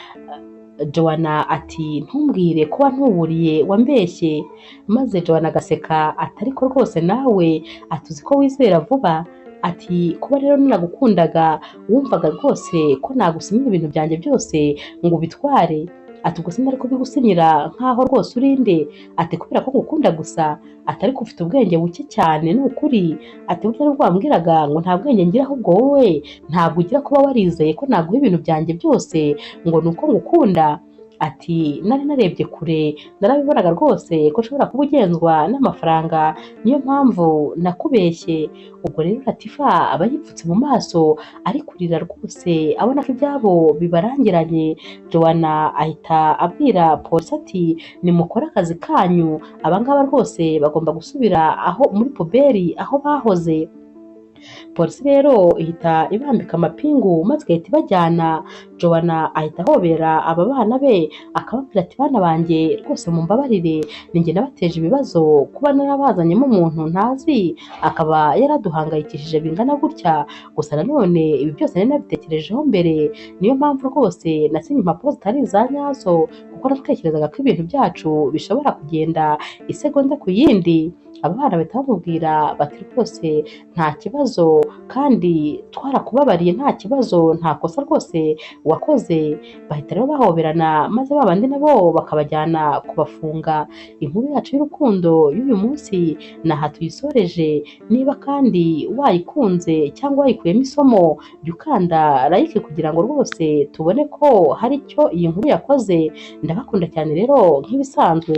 Joanna ati ntumbwire ko wantuburiye wambeshye. Maze Joanna agaseka ati ariko rwose nawe atuzi ko wizera vuba, ati kuba rero naragukundaga wumvaga rwose ko nagusinyira ibintu byanjye byose ngo ubitware, ati ubwo sinari kubigusinyira nkaho rwose urinde, ati kubera ko ngukunda gusa, ati ariko ufite ubwenge buke cyane ni ukuri, ati burya nubwo wambwiraga ngo nta bwenge ngira ahubwo wowe ntabwo ugira kuba warizeye ko naguha ibintu byanjye byose ngo ni uko ngukunda. Ati nari narebye kure narabibonaga rwose ko ushobora kuba ugenzwa n'amafaranga, niyo mpamvu nakubeshye. Ubwo rero Latifa aba yipfutse mu maso ari kurira rwose abona ko ibyabo bibarangiranye. Joanna ahita abwira polisi ati nimukore akazi kanyu, abangaba rwose bagomba gusubira aho muri puberi aho bahoze. Polisi rero ihita ibambika amapingu maze igahita ibajyana. Joanna ahita ahobera aba bana be akababwira ati bana banjye rwose mumbabarire, ninjye nabateje ibibazo kuba narabazanyemo umuntu ntazi akaba yaraduhangayikishije bingana gutya, gusa nanone ibi byose nari nabitekerejeho mbere, niyo mpamvu rwose nasinye impapuro zitari iza nyazo kuko natekerezaga ko ibintu byacu bishobora kugenda isegonda ku yindi. Aba bana bahita bamubwira bati rwose nta kibazo kandi twarakubabariye, nta kibazo, nta kosa rwose wakoze. Bahita rero bahoberana maze ba bandi nabo bakabajyana kubafunga. Inkuru yacu y'urukundo y'uyu munsi ni aha tuyisoreje. Niba kandi wayikunze cyangwa wayikuyemo isomo, jya ukanda like kugira ngo rwose tubone ko hari icyo iyi nkuru yakoze. Ndabakunda cyane rero nk'ibisanzwe.